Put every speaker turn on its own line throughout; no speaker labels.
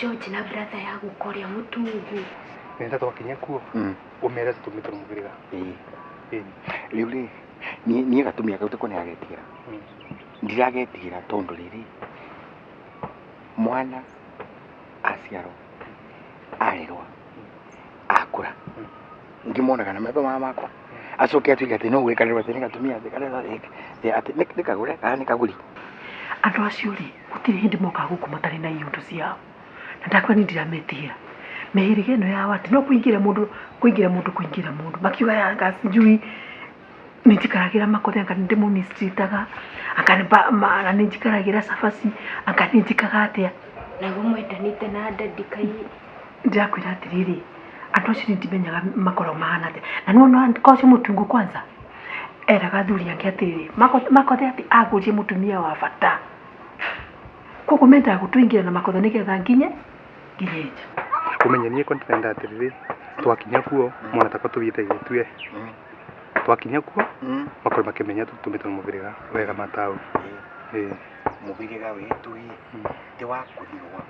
George na brother ya guka ũrĩa mũtungu.
Nenda twakinya kuo ũmere tũtũmĩtwo mũhĩrĩga.
Ĩĩ.
Ĩni.
Rĩu rĩ, niĩ gatumia kau tiko nĩagetigĩra. Ndiragetigĩra tondũ rĩrĩ, mwana aciarwo, arerwo, akũra, ngĩmonaga na maitho maya makwa, acoke atuĩke atĩ no gwĩkanĩrwo atĩ nĩ gatumia atĩ karĩa atĩ nĩ kagũre kana nĩ kagũri.
Andũ acio rĩ, gũtirĩ hĩndĩ mokaga gũkũ matarĩ na iũndũ ciao. Na ndakwĩra niĩ ndirametigĩra. Mĩhĩrĩga ĩno yao atĩ no kũingĩra mũndũ, kũingĩra mũndũ, kũingĩra mũndũ. Makiuga anga sijui nĩ njikaragĩra makothe anga nĩ ndĩmũ-mistreat-aga, anga nĩ njikaragĩra cabaci, anga nĩ njĩkaga atĩa.
Naguo mwendanĩte na daddy kai.
Ndĩrakwĩra atĩrĩrĩ, andũ acio niĩ ndimenyaga makoragwo mahana atĩa. Na nĩwona ko ũcio mũtungu kwanza, eraga athuri angĩ atĩrĩrĩ, makothe atĩ agũrire mũtumia wa bata. Koguo mendaga gũtũingĩra na makothe nĩgetha nginye nginye nja.
Ũmenye niĩ ko ndĩrenda atĩrĩrĩ, twakinya kuo mwana takwa tũthiĩte gĩtue. Twakinya kuo makorwo makĩmenya tũtũmĩtwo nĩ mũhĩrĩga wega mataũ. Ĩĩ.
Mũhĩrĩga witũ ĩ, ti wa kũthirwo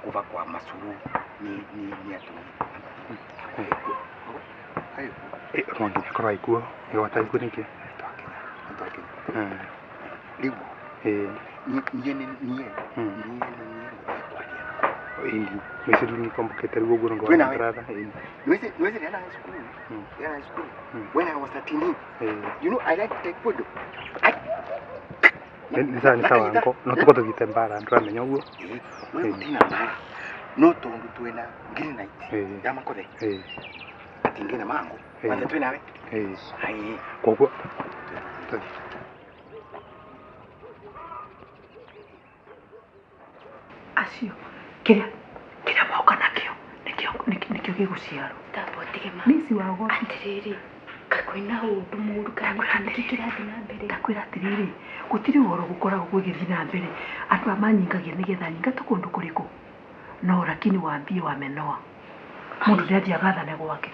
kuba kwa macuru nĩ atumia.
Ĩ, no nginya akorwo aikuo, nĩ gwata ikuo nĩkĩ?
Twakinya. Rĩu
Ĩĩ.
niĩ nĩ niĩ niĩ nĩ niĩ ngũthiĩ kwaria nako.
Ĩni. Mĩciru nĩ kombokete rĩu ũguo nĩ
Twĩna we.
brother. Ĩni.
Nwezi nwezi nenda high school. Nenda high school. When I was 13,
Ĩĩ.
you know I like taekwondo.
Nĩ sawa nĩ sawa nko. No tũkorwo tũthiĩte mbara ndũramenya ũguo.
Ĩĩ, we gũtirĩ mbara. No tondũ twĩna green light
Ĩĩ.
ya makothe
Ĩĩ.
atingĩ na mango.
Ĩĩ.
Kwanza twĩnawe.
Ĩĩ.
Ai.
Koguo tũthiĩ.
Acio kĩrĩa kĩrĩa moka nakĩo nĩkĩo nĩkĩo gĩgũciarwo.
Tamba ũtige ma.
Miss wa ũgwati.
Atĩrĩrĩ, kaĩ kwĩna ũndũ mũũru kana
Ndakwĩra
nĩkĩ nĩkĩ
atĩrĩrĩ,
kĩrathiĩ na mbere?
ndakwĩra atĩrĩrĩ, gũtirĩ ũhoro gũkoragwo gũgĩthiĩ na mbere. Andũ aya manyingagia nĩgetha nyingatwo kũndũ kũrĩkũ? No lakini waambie wamenoa. Mũndũ nĩ athiaga athane gwake.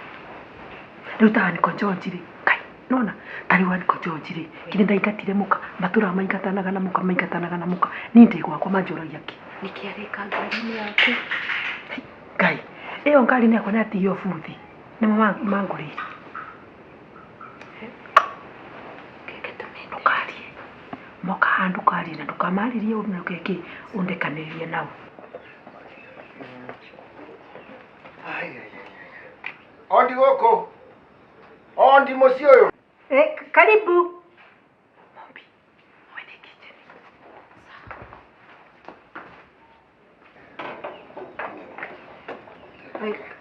Rĩu ta Uncle George rĩ, kai, nona ta rĩu Uncle George rĩ, kĩrĩa ndaingatire mũka, matũraga maingatanaga na mũka, maingatanaga na mũka. Niĩ ndĩ gwakwa manjũragia kĩ?
Nĩkĩ areka ngari-inĩ yaku?
Ngai, ĩyo ngari-inĩ yakwa nĩ atigio buthi. Nĩmo mangũrĩire.
Keke tũmete.
Ndũkarie. Moka haha ndũkarie na ndũkamarĩrie ũndũ na ndũkeke ũndekanĩrie nao.
Ondi gũkũ. Ondi mũciĩ ũyũ.
Eh, karibu. Mombi, mwene kitchen.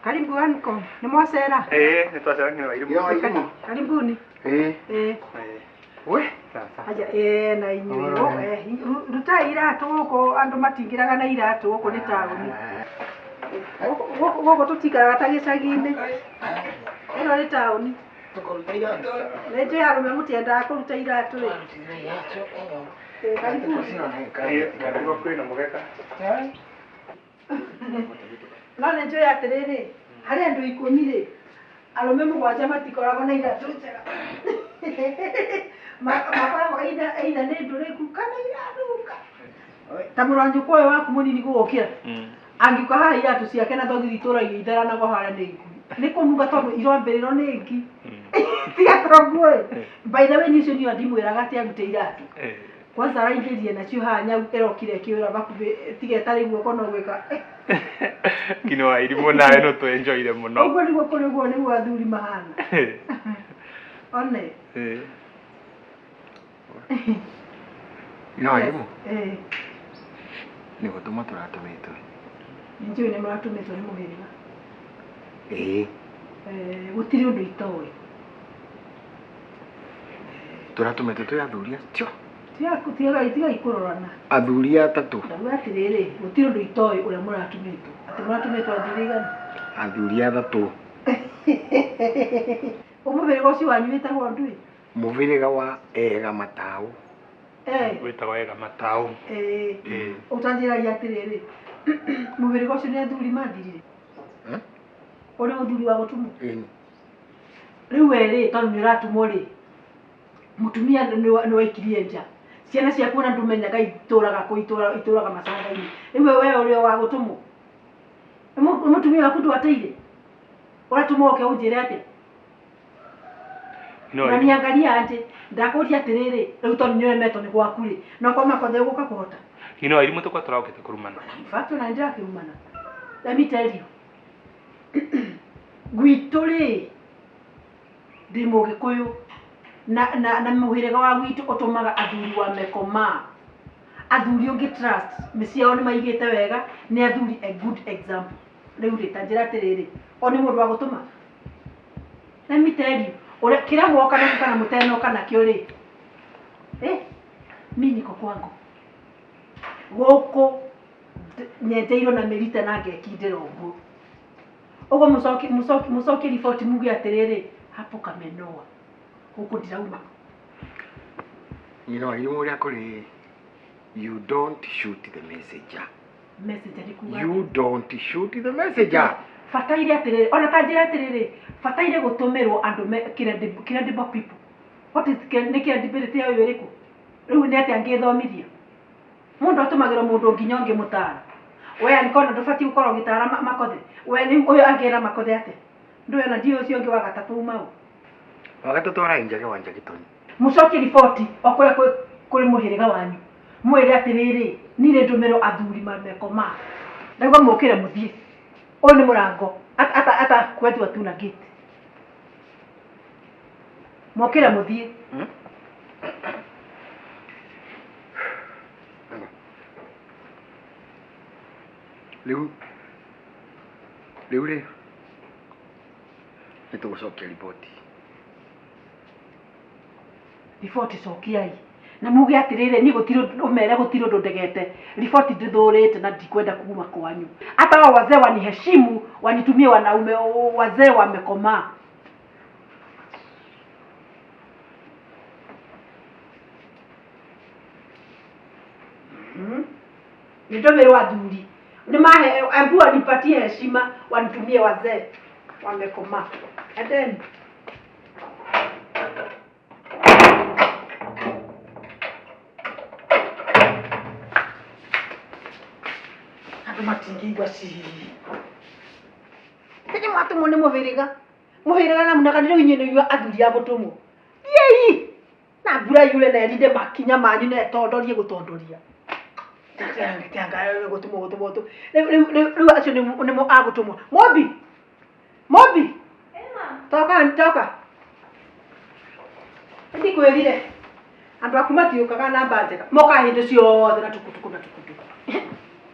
Karibu anko, nĩ mwacera?
Ĩĩ, nĩ twacera nginya Wairimũ.
Nginya Wairimũ.
Karibuni.
Ĩĩ.
Eh,
We.
Sasa.
aja eh na inyuĩ. Oh, eh, rutai iratũ gũkũ andũ matingĩraga na iratũ gũkũ nĩ taũni. Gũkũ tũtikaraga ta gĩcagi-inĩ. Ĩno nĩ taũni. Nĩ njũĩ arũme mũtiendaga kũruta iratũ ĩ. Eh, karibuni.
Ĩĩ, nĩguo kwĩna mũgeka.
No nĩ njũĩ atĩrĩrĩ, harĩ andũ ikũmi rĩ, arũme mũgwanja matikoragwo na iratũ njega. Makoragwo either nĩ ndũrĩku kana iranunga. Ta mũrũ wa nyũkwa ũyũ waku mũnini gũgũkĩra, angĩũka haha iratũ ciake na thogithi itũragia itharanagwo harĩa nĩ ngui. Nĩ kũnunga tondũ irambĩrĩrwo nĩ ngi. Tiga toguo ĩ. By the way niĩ ũcio niĩ ndimwĩraga atĩ arute iratũ. Kwanza araingĩrire nacio haha nyau ĩrokire ĩkĩũra hakuhĩ tiga ĩtarĩ guoko no gwĩka.
Nginya Wairimũ nawe no tũ-enjoyire mũno.
Ũguo nĩguo kũrĩ ũguo nĩguo athuri mahana. One.
Ĩĩ.
No Wairimũ.
Eh,
Nĩ gũtũmwo tũratũmĩtwo.
nĩ njũĩ nĩ mũratũmĩtwo nĩ mũhĩrĩga.
Ĩĩ.
Eh, gũtirĩ ũndũ itoĩ.
Tũratũmĩtwo twĩ athuri acio.
Tigai kũrorana.
Athuri atatũ.
Ndauga atĩrĩrĩ, gũtirĩ ũndũ itoĩ ũrĩa mũratũmĩtwo. Atĩ mũratũmĩtwo athuri aigana?
Athuri atatũ.
Mũhĩrĩga ũcio wanyu wĩtagwo ndũĩ?
Mũhĩrĩga wa Ega Mataũ.
Eh,
Wĩtagwo Ega Mataũ.
eh,
Ĩĩ.
ũtanjĩragia atĩrĩrĩ, mũhĩrĩga ũcio nĩ athuri mathirire?
Eh?
Ũrĩ mũthuri wa gũtũmwo?
Ĩni.
Rĩu we rĩ, tondũ nĩ ũratũmwo rĩ, mũtumia nĩ waikirie nja. Ciana ciaku ona ndũmenyaga itũraga kũ, itũraga macanga-inĩ. Rĩu we ũrĩ o wa gũtũmwo?
Mũtumia waku ndwateire ũratũma ũke ũnjĩre atĩa?
No
Na niangalia aje ndakũria atĩrĩrĩ, rĩu tondũ nĩũremetwo nĩ gwaku rĩ, no kwa Makothe ũgũka kũhota?
Nyina wa irimũ tũkwa tũraũkĩte kũrumana.
In fact ona nĩndĩrakĩrumana. Let me tell you, gwitũ rĩ, ndĩ mũgĩkũyũ na mũhĩrĩga wa gwitũ ũtũmaga athuri wa mekoma, athuri ũngĩ trust mĩciĩ yao nĩmaigĩte wega, nĩ athuri a good example. Rĩu rĩ, ta njĩra atĩrĩrĩ, o nĩ mũndũ wa gũtũma? Let me tell you, ũrĩa kĩrĩa mwoka nakĩo kana mũtenoka nakĩo rĩ, mi niko kwangu gũkũ nyenjeirwo na mĩrita na ngekindĩra ũguo. Ũguo mũcokie riboti muge atĩrĩrĩ, hapo kamenoa, gũkũ ndirauma.
Nyina wa irimũ ũrĩa kũrĩ, you don't shoot the messenger.
Messenger nĩ kuga
You don't shoot the messenger.
Bataire atĩrĩrĩ, ona ta njĩra atĩrĩrĩ, bataire gũtũmĩrwo andũ me credible people. What is nĩ credibility yayo ĩrĩkũ? Rĩu nĩ atĩa ngĩthomithia? Mũndũ atũmagĩrwo mũndũ nginya ũngĩmũtara. We angĩkorwo ndũbatiĩ gũkorwo ũgĩtara Makothe. We rĩu ũyũ angĩra Makothe atĩa? Ndũĩ ona ndiũĩ ũcio ũngĩ wa gatatũ uma ũ.
Wa gatatũ arai Njage wa Njagĩtoni.
Mũcokie riboti o kũrĩa kũrĩ mũhĩrĩga wanyu. Mwĩre atĩrĩrĩ, niĩ nĩ ndũmĩrwo athuri mamekoma. Ndaigua mũkĩre mũthiĩ. Ũyũ nĩ mũrango. Ata kwetu hatuna gate. Mũkĩre mũthiĩ.
Rĩu rĩu rĩ nĩ tũgũcokia riboti.
Riboti cokiai. Na muge atĩrĩrĩ, niĩ gũtirĩ ũndũ, ũmere gũtirĩ ũndũ ndegete. Riboti ndĩthũrĩte na ndikwenda kuma kwanyu. Hata wao wazee waniheshimu, wanitumie wanaume wazee wamekomaa. Nĩ ndũmĩrwo athuri. Nĩ mahe, ambu wanipatie heshima, wanitumie wazee wamekomaa. Endeni. Andũ matingĩigua cii. Tene mwatũmwo nĩ mũhĩrĩga. Mũhĩrĩga na mũnaka rĩu inyuĩ nĩ athuri a gũtũmwo. Thiĩi! Na mbura yure na ĩrinde makinya manyu na ĩtondorie gũtondoria. Gũtũmwo, gũtũmwo, gũtũmwo. Rĩu acio nĩmo a gũtũmwo. Mombi! Mombi! Toka, toka. Ndikwĩrire. Andũ aku matiũkaga namba njega. Mokaga hĩndĩ ciothe na tukutuku na tukutuku.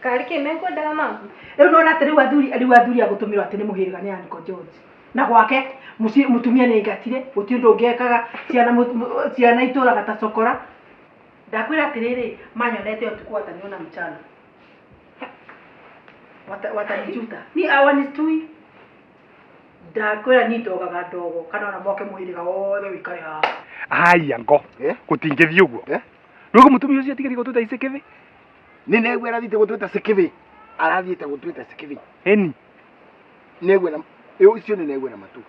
Karĩ kĩ mekwendaga mamu?
Rĩu nĩwona atĩ rĩu athuri, rĩu athuri a gũtũmĩrwo atĩ nĩ mũhĩrĩga nĩ Aniko George. Na gwake mũciĩ mũtumia nĩ aingatire, gũtirĩ ũndũ ũngĩ ekaga, ciana itũraga ta cokora. Ndakwĩra atĩrĩrĩ, manyonete ũtukũ wataniona mchana. Watanijuta. Ni hawanistui. Ndakwĩra niĩ ndogaga ndogo kana ona moke mũhĩrĩga wothe ũikare haha.
Haya ngo. Gũtingĩthiĩ ũguo. Rĩu mũtumia ũcio atigĩrĩire gũtwĩta icĩkĩbĩ?
Nĩ negua arathiĩte gũtwĩta cĩkĩbĩ. Arathiĩte gũtwĩta cĩkĩbĩ.
Ĩni.
Negua na ũcio nĩ negua na matũ.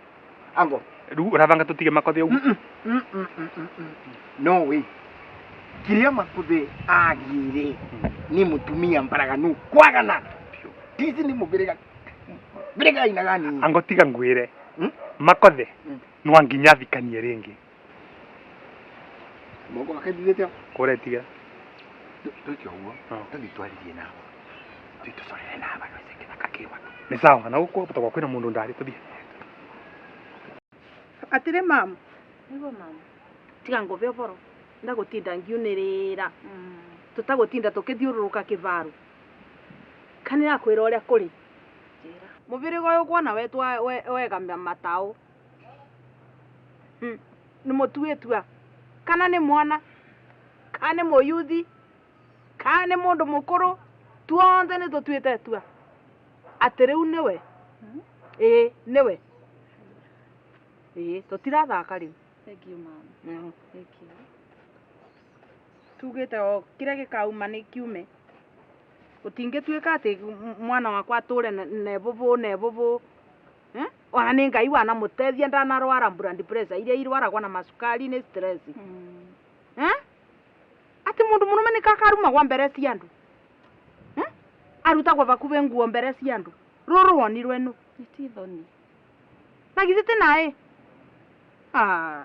Ango.
Rĩu ũrabanga tũtige Makothe ũguo?
No way. Kĩrĩa Makothe agĩire nĩ mũtumia mbaraganu kwagana. Tici nĩ mũbĩrĩga. Bĩrĩga inaga nini.
Ango tiga ngwĩre. Makothe no nginya athikanie rĩngĩ.
Moko akendithĩte.
Kũrĩa tiga.
Twĩke ũguo. Tũthiĩ twarĩrie nao. Tũthiĩ tũcorere na aba nwese kĩthaka kĩ matũ.
Nĩ sawa, na gũkũ tondũ kwĩna mũndũ ndarĩ tũthiĩ.
Atĩrĩ mamu.
Nĩguo mamu.
Tiga ngũbe ũboro. Ndagũtinda ngiunĩrĩra. Tũtagũtinda tũkĩthiũrũrũka kĩbaro. Kanĩra kwĩra ũrĩa kũrĩ.
Njĩra.
Mũbĩrĩga ũyũ kuona wetwa wega mataũ. Nĩ mũtuĩtua. Kana nĩ mwana, kana nĩ mũyuthi, kana nĩ mũndũ mũkũrũ, tuothe nĩ tũtuĩte tua. Atĩ rĩu nĩwe. Ĩĩ, nĩwe. Ĩĩ, tũtirathaka rĩu.
Thank you, ma'am. Thank you.
Tugĩte o kĩrĩa gĩkauma nĩ kiume. Gũtingĩtuĩka atĩ mwana wakwa atũre nebũbũ nebũbũ. Ona nĩ Ngai wanamũteithia ndanarwara blood pressure iria irwaragwo na macukari nĩ stress. Atĩ mũndũ mũrũme nĩ kakarumagwo mbere cia andũ. Arutagwo bakubĩ nguo mbere cia andũ. Rũrũ wonirwe nũ?
Nĩ ti thoni.
Na githĩ ti naĩ? Ah.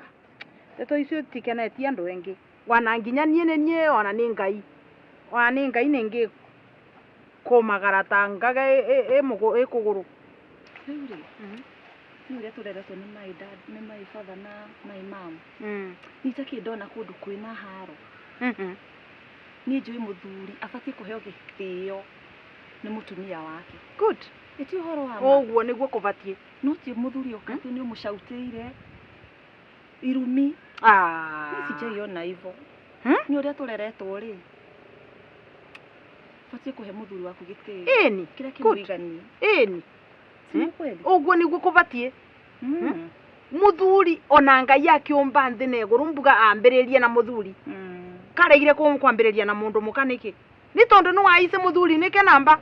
Ndeto icio tikenetie andũ aingĩ. Wana nginya niĩ nĩ niĩ ona nĩ Ngai. Ona nĩ Ngai nĩ kũmagara ta ngaga ĩ kũgũrũ.
Rĩu rĩ, nĩ ũrĩa tũreretwo nĩ my dad, nĩ my father na my mom. Niĩ itakĩrĩ ndona kũndũ kwĩna haro. Niĩ njũĩ mũthuri abatiĩ kũheo gĩtĩo nĩ mũtumia wake.
Good.
Ĩti ũhoro wa ma.
Ũguo nĩguo kũbatiĩ.
No ti mũthuri oka atĩ nĩ ũmũcautĩire irumi.
Ah.
Niĩ sijaiona hivyo. Nĩ ũrĩa tũreretwo rĩ, batiĩ kũhe mũthuri waku gĩtĩo.
Ĩni.
Kĩrĩa
Good.
kĩmũiganie.
Ĩni.
Si nĩ kweli?
Ũguo nĩguo kũbatiĩ. Mũthuri ona Ngai akĩũmba nthĩ na igũrũ mbuga ambĩrĩrie na mũthuri. Karegire kwambĩrĩria na mũndũ mũka nĩkĩ? Nĩ tondũ nĩ waice mũthuri nĩke namba.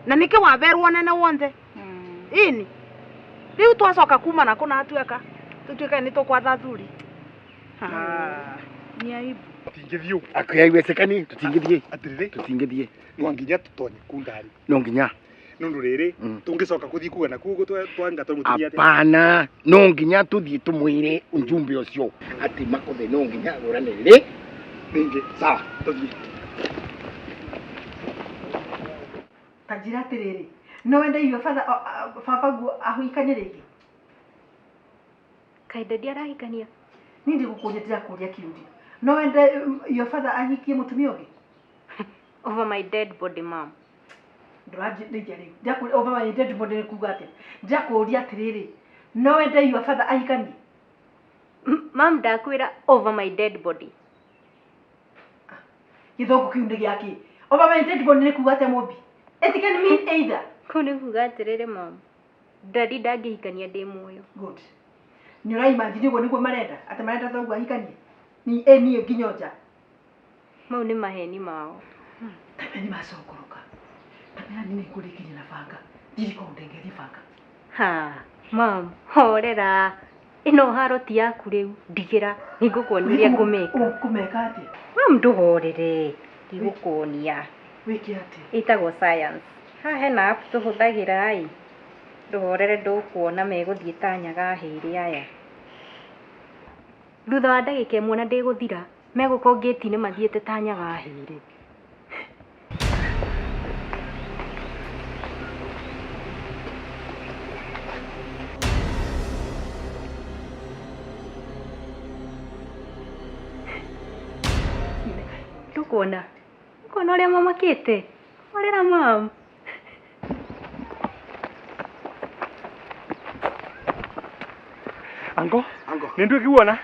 Na nĩkĩ waberwo nene wonthe. Ĩni. Rĩu twacoka kuma na kũna atuĩka. Tũtuĩke nĩ tũkwatha athuri.
Nĩ aibu.
Tũtingĩthiĩ ũguo.
Haiwezekani, tutingĩthiĩ.
Atĩrĩrĩ,
Tutingĩthiĩ.
no nginya tũtonye kuu ndari.
No nginya.
Nĩ ũndũ rĩrĩ, tũngĩcoka kũthiĩ kuga na kuu twangatwo mũtumia atĩa?
Hapana, no nginya tuthiĩ tumwĩre ujumbe ũcio atĩ Makothe no nginya agũrane rĩ
rĩngĩ.
Sawa,
tũthiĩ.
Ta njĩra atĩrĩrĩ, no wende irio baba guo ahikanie rĩngĩ?
Kaĩ daddy arahikania?
Niĩ ndigũkũria, ndĩrakũria kĩũria. No wende your father ahikie mũtumia ũngĩ?
Over my dead body, mom.
Ndũranjĩrĩria rĩu. Ndĩrakũria over my dead body nĩ kuga atĩa? Ndĩrakũria atĩrĩrĩ, no wende your father ahikanie?
Mom, ndakwĩra over my dead body.
Gĩthũngũ kĩu nĩ gĩakĩ? Over my dead body nĩ kuga atĩa Mũmbi? It can mean either.
Kũu nĩ kuga atĩrĩrĩ, mom. Daddy ndangĩhikania ndĩ muoyo.
Good. Nĩ ũraimagine ũguo nĩguo marenda? Atĩ marenda thoguo ahikanie? Ni ĩ niĩ nginya nja.
Mau nĩ maheni mao.
Tamenya nĩ macongoroka. Tamenya nĩ nĩngũrĩkirie na banga. Ndirĩ kũu ndengerie banga.
Ha, mom, horera. Ĩno haro ti yaku rĩu. Ndigĩra, nĩngũkuonia ũrĩa ngũmĩka.
Ũkũmeka atĩa?
Mom, ndũhorere. Ndigũkuonia.
Wĩke atĩa?
Ĩtagwo science. Haha hena app tũhũthagĩra ĩ. Ndũhorere ndũkuona megũthiĩ ta nyaga hĩrĩ aya. Thutha wa ndagĩka ĩmwe na ndĩgũthira, megũkorwo ngĩti-inĩ mathiĩte ta nyaga hĩrĩ. Ndũkuona? Ndũkuona ũrĩa mamakĩte? Horera mom.
Ango,
Ango.
nĩ nduĩki wona?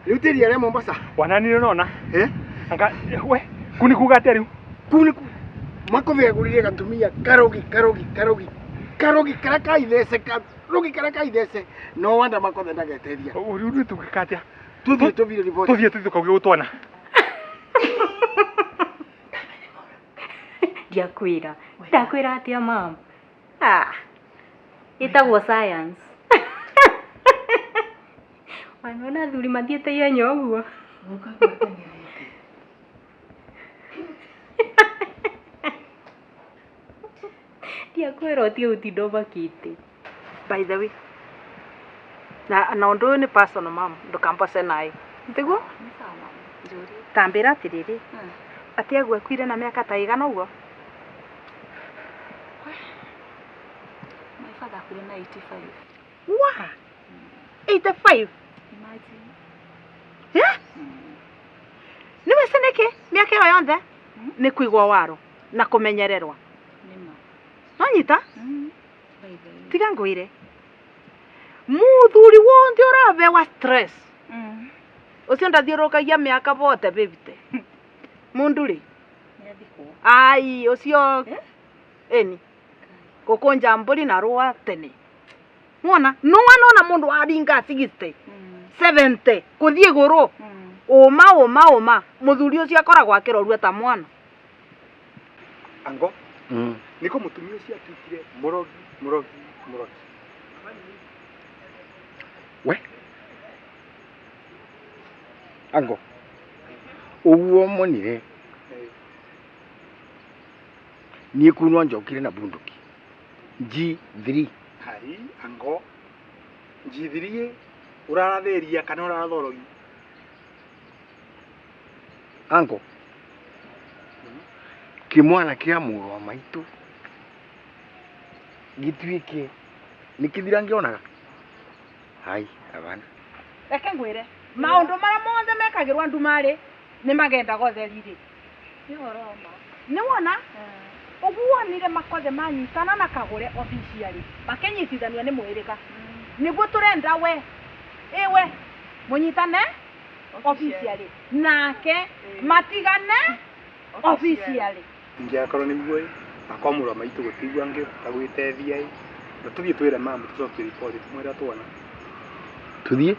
Rĩu tĩri arĩa Mombasa.
Wananire nona?
Eh?
Anga we, kuu nĩ kuga atĩa rĩu?
Kuu nĩ Makothe agũrire gatumia karogi karogi karogi karogi karĩa ka ithece karogi karĩa ka ithece no wanda Makothe ndageteria.
Rĩu rĩu tũngĩka atĩa?
Tuthiĩ tũbire riboti.
Tũthiĩ tũthiĩ tũkauge gũtwana.
Ndiakwĩra. Ndakwĩra atĩa mom? Ah. Ĩtagwo science. Wanona athuri mathiĩte ihenya ũguo?
Guka gwateng'erete.
Ndiakwĩra ũtige gũtinda ũmakĩte.
By the way, na ũndũ ũyũ nĩ personal mom, ndũkambose naĩ. Tiguo? Tambĩra atĩrĩrĩ, atĩ aguo akuire na mĩaka ta ĩigana ũguo?
My father akuire na 85.
Wa! 85?
Imagine.
Yeah? Nĩ wĩci nĩkĩ mĩaka ĩyo yonthe? Nĩ kũigwo waro na kũmenyererwa.
Nĩma.
No nyita?
By the way.
Tiga ngwĩre. Mũthuri wonthe ũrabewa stress. Ũcio ndathiũrũrũkagia mĩaka bote bĩbite. Mũndũ rĩ?
Nĩathikwo.
Ai, ũcio ĩni. Gũkũnja mbũri na rũa tene. Wona? Nũa nona mũndũ aringa 60. 70 kũthiĩ igũrũ. Ũma ũma ũma. Mũthuri ũcio akoragwo akĩrorua ta mwana.
Ango, nĩko mũtumia ũcio atuĩkire mũrogi mũrogi mũrogi.
We. Ango. Ũguo monire. Niĩ kunwa njokire na bunduki. G3.
Hai ango G3 uraratheria kana urarathorogi?
Ango kimwana kia mũrũ wa maitũ gĩtuĩke nĩ kĩthira ngĩonaga. Hai abana.
Reke ngwĩre maũndũ marĩa mothe mekagĩrwo andũ marĩ nĩ magendaga ũtheri-rĩ.
Nĩ ũhoro wa ma.
Nĩ wona ũguo wonire makothe manyitana na kagũre officially makĩnyitithanio nĩ mũhĩrĩga. Nĩguo tũrenda we ĩwe mũnyitane officially nake matigane officially.
Ingĩakorwo nĩguo ĩ akwa mũrũ wa maitũ gũtigua ngĩhota gwĩtethia ĩ na tũthiĩ twĩre mamu tũcokie riboti tũmwĩre tuona.
Tũthiĩ?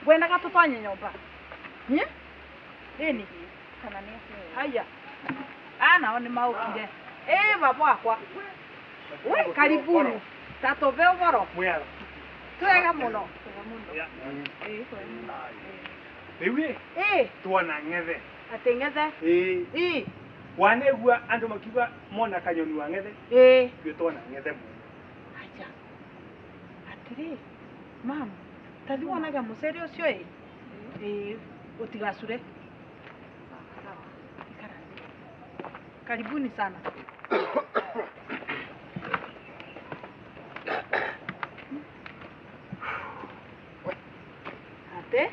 Ngwendaga tũtonye nyũmba. Ĩni
Kana nĩ atĩa?
Haya. Nao nĩ maũkire. Ĩ baba wakwa. We karibuni. Ta tũbe ũhoro. Twega mũno.
Rĩu ĩ
Ĩ
tuona ng'ethe.
Atĩ ng'ethe?
Ĩ.
Ĩ.
Wanegua andũ makiuga mona kanyoni wa ng'ethe?
Ĩ.
Ithuĩ tuona ng'ethe mwene.
Acha. Atĩrĩ, mama, tathi wonaga mũcere ũcio ĩ? Ĩ, ũtigacure. Ikara thĩ. Karibuni sana. Ate?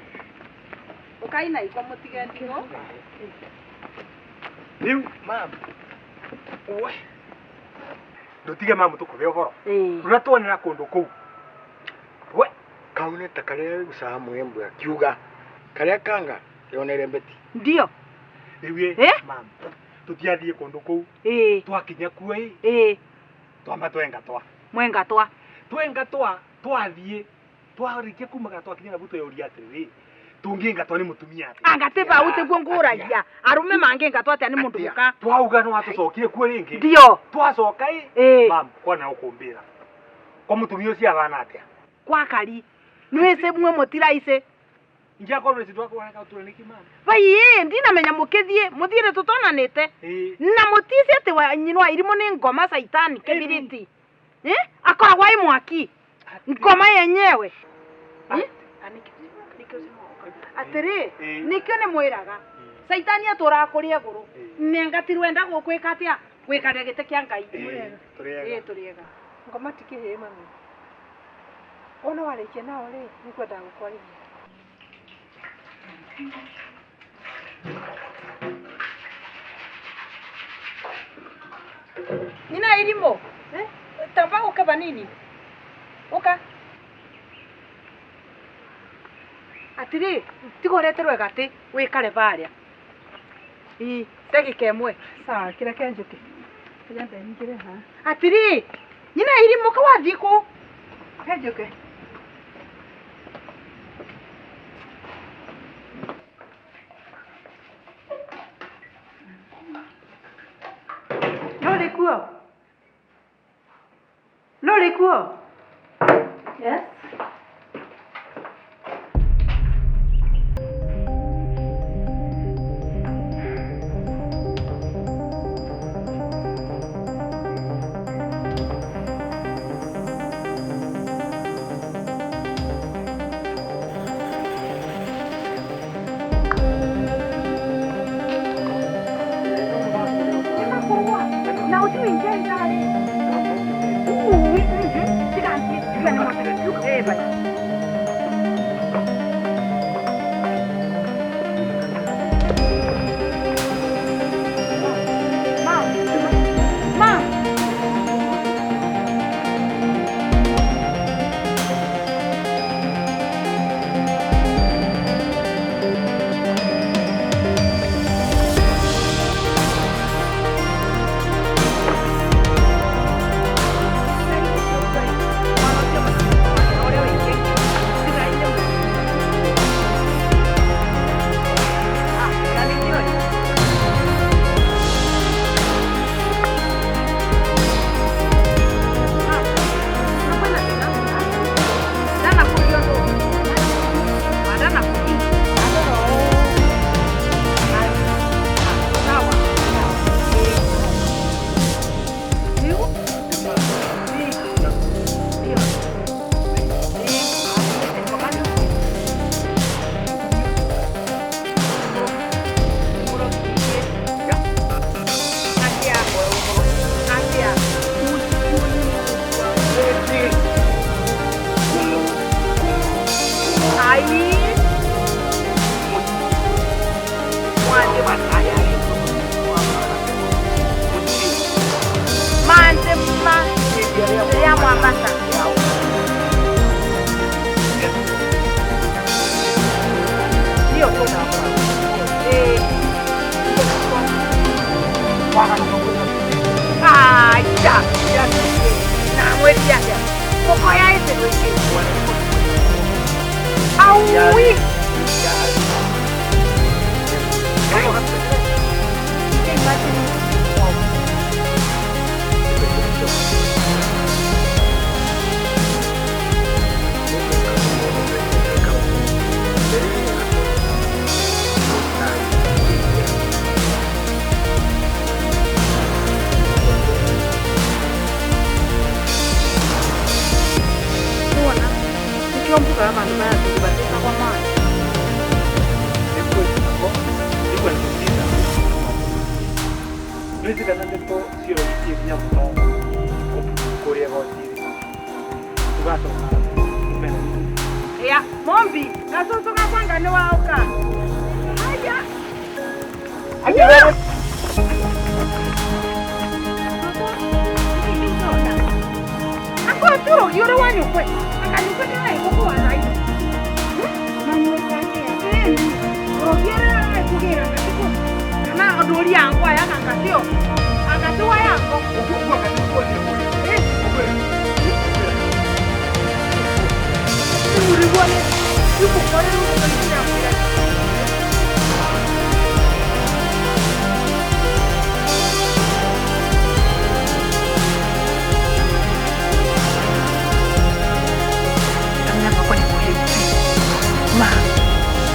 Ũkaina iko mũtige ndigo?
Rĩu mama, we ndũtige mamu tũkũhe ũhoro. Rũrĩa tuonera kũndũ kũu. We
kau nĩ ta karĩa gũcaha mũhembu akiuga karĩa kanga yonere mbeti.
Ndio.
Rĩu ĩ mama, tũtiathiĩ kũndũ kũu. Twakinya kuo ĩ. Twamba twengatwa.
Mwengatwa.
Twengatwa twathiĩ twarĩkia kumaga twakinya na tweyũria atĩrĩrĩ tũngĩngatwa nĩ mũtumia atĩa?
Anga ti bau tiguo ngũragia arũme mangĩngatwa atĩa nĩ mũndũ mũka?
Twauga no watũcokire kuo rĩngĩ.
Ndio.
Twacoka ĩ. Mam, kwana ũkũmbĩra kwa mũtumia ũcio ahana atĩa?
Kwa kari nĩwĩcĩ mwe mũtiraice.
Ingĩakorwo nĩci twakũreka ũtũre nĩkĩ mama?
Vai ndinamenya mũkĩthiĩ mũthiĩre tũtonanĩte na mũtici atĩ wa nyina wa irimũ nĩ ngoma caitani kĩbiriti. Akoragwo ĩ mwaki ngoma yenyewe. Atĩrĩ nĩkĩo nĩ mwĩraga caitani atũraga kũrĩa igũrũ nengatirwo enda gũkwĩka atĩa gwĩkaria gĩtĩ kĩa Ngai. Ĩ tũrĩega.
Ngoma ti kĩhĩĩ mami. Wona warĩkia nao rĩ nĩngwendaga gũkwarĩria.
Nina irimũ tamba ũka vanini ũka. Atĩrĩ tiga ũreterwo gatĩ wĩkare barĩa. Ĩ ndagĩka ĩmwe.
Sawa kĩreke njũke. Kĩrĩa ndenyingĩre haha.
Atĩrĩ nyina irimũ ka wathiĩ kũ?
Ke njũke. No rĩ kuo? No rĩ kuo? Yes.
Na ũthiĩ ũingĩre ithaa-rĩ. Tiga nĩ mũtĩ. Bye. Mombasa. Ndio kuna. Eh. Ah, ya. Ya. Na mwezi ya. Koko ya ese wiki. Au. Ya, mombi, gasosoka kwanga ne waoka. Haya. Haya. Ako turo yore wanyu kwe. Akanyukwe naye koko wanayi. Rogiera kugira ngatiko. Kana odori yangu aya kangatio. Angatiwa yangu.
Ma,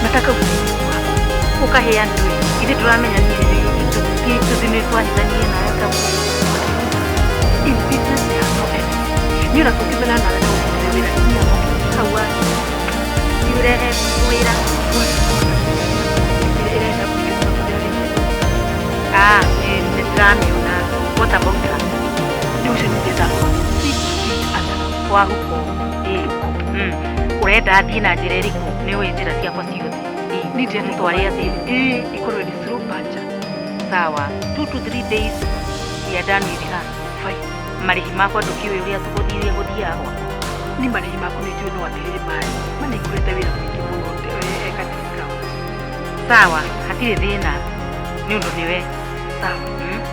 nataka usaidizi wako.
Ukahea ndui. Ile turamenya ni tuzinitwahithanie nayo ta
In business there are no enemies. Ni unakukimena na wewe wira ni
hawa. Yure wira. Ah, ni ndĩramĩona. What about her?
Ni ucio nĩ 6 feet under.
Kwa huko. Eh. Urenda thiĩ na njĩra ĩrĩkũ? Nĩ ũĩ njĩra ciakwa ciothe.
Ni ndĩrenda
Mũtware atĩ
ikorwo ni slow puncher.
Sawa. 2 to 3 days we are done with her.
Fine.
Marĩhi makwa ndũkĩũĩ ũrĩa tũgũthiĩ gũthiagwo.
Ni marĩhi maku nĩ njũĩ no atĩrĩrĩ maĩ. Ma nĩ ngũrĩte wĩra mũingĩ mũno eka discount.
Sawa, hatirĩ thĩna. Nĩ ũndũ nĩwe.
Sawa.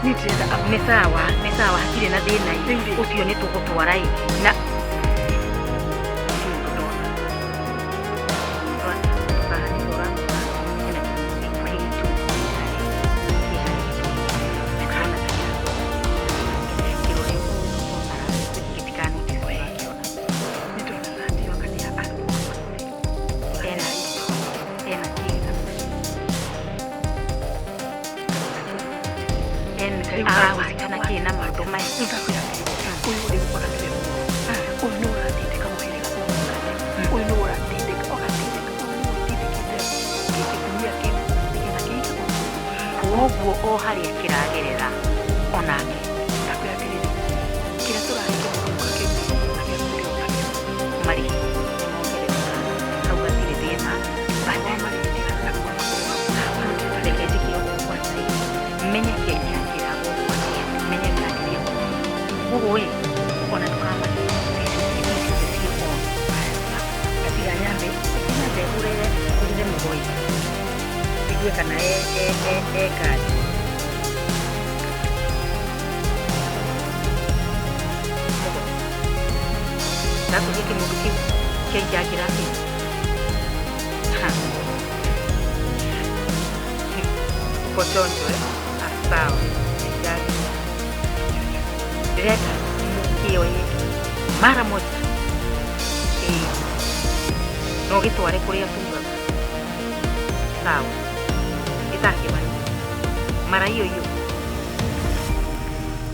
Ni ndĩrenda
Nĩ sawa, nĩ sawa hatirĩ na thĩna. Ũcio nĩ tũgũtwara ĩ. Na koguo o haria kiragerera onake marĩhi nĩmongerereka hau hatirĩ thĩna reke njĩke ũguo kwanza menye kĩanjakĩra gũkũ atĩa menye ngakĩria koguo ĩ ona ndũkamake CCTV ciothe ciĩ on gatiga nyambe nyambe hũrĩre mũgoi njigue kana e kadi ndakũria kĩmũndũ kĩu kĩanjakĩra atĩa uko chonjo eh? Sawa sijali ndĩrenda mũkĩoye mara moja no gĩtware kũrĩa tugaga sawa ĩtakĩmani mara hiyo hiyo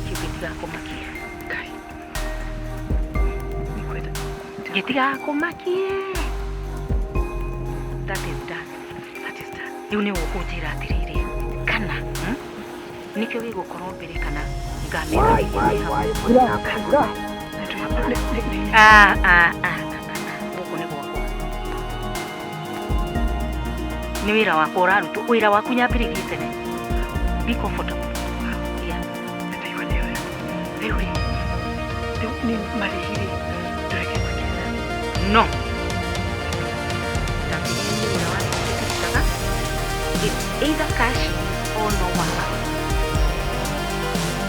kĩu gĩtigakũmakia gĩtigakũmakie that is done that is done rĩu nĩ ũkũnjĩra atĩrĩrĩ kana nĩkĩo gĩgũkorwo mbere kana ngamĩra gũkũ nĩ gwakwa nĩ wĩra wakwa ũrarutwo wĩra waku nyambĩrĩrie tene be comfortable yeah rĩu rĩ
Rĩu nĩ marĩhi rĩ ndũreke gwĩkĩra.
No. Ndambĩrĩria wĩra wa tũrutaga. It's either cash or no work.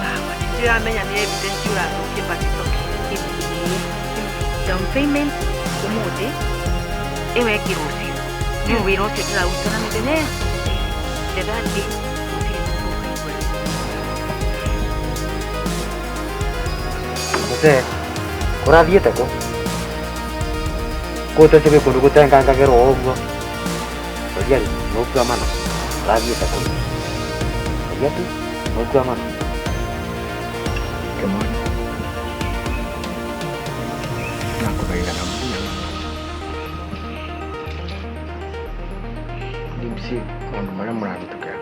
Sawa, nĩndĩramenya nĩ evidence ũrathũkia but it's okay.
Down payment ũmũthĩ ĩyo ĩngĩ rũciũ. Nĩ wĩra ũcio ndĩraruta na mĩthenya ĩyo. The third day gũtirĩ mũndũ ũkaigua.
Mzee, kũrathiĩte kũ? Kũu tũcĩ kũndũ gũtengangagĩrwo ũguo. Oria rĩ, nũkua mana. Ũrathiĩte kũ? Oria tu, nũkua mana.
Kĩmwana nakũthaitha na mbia ndimsi maũndũ marĩa mũrahĩtũkĩra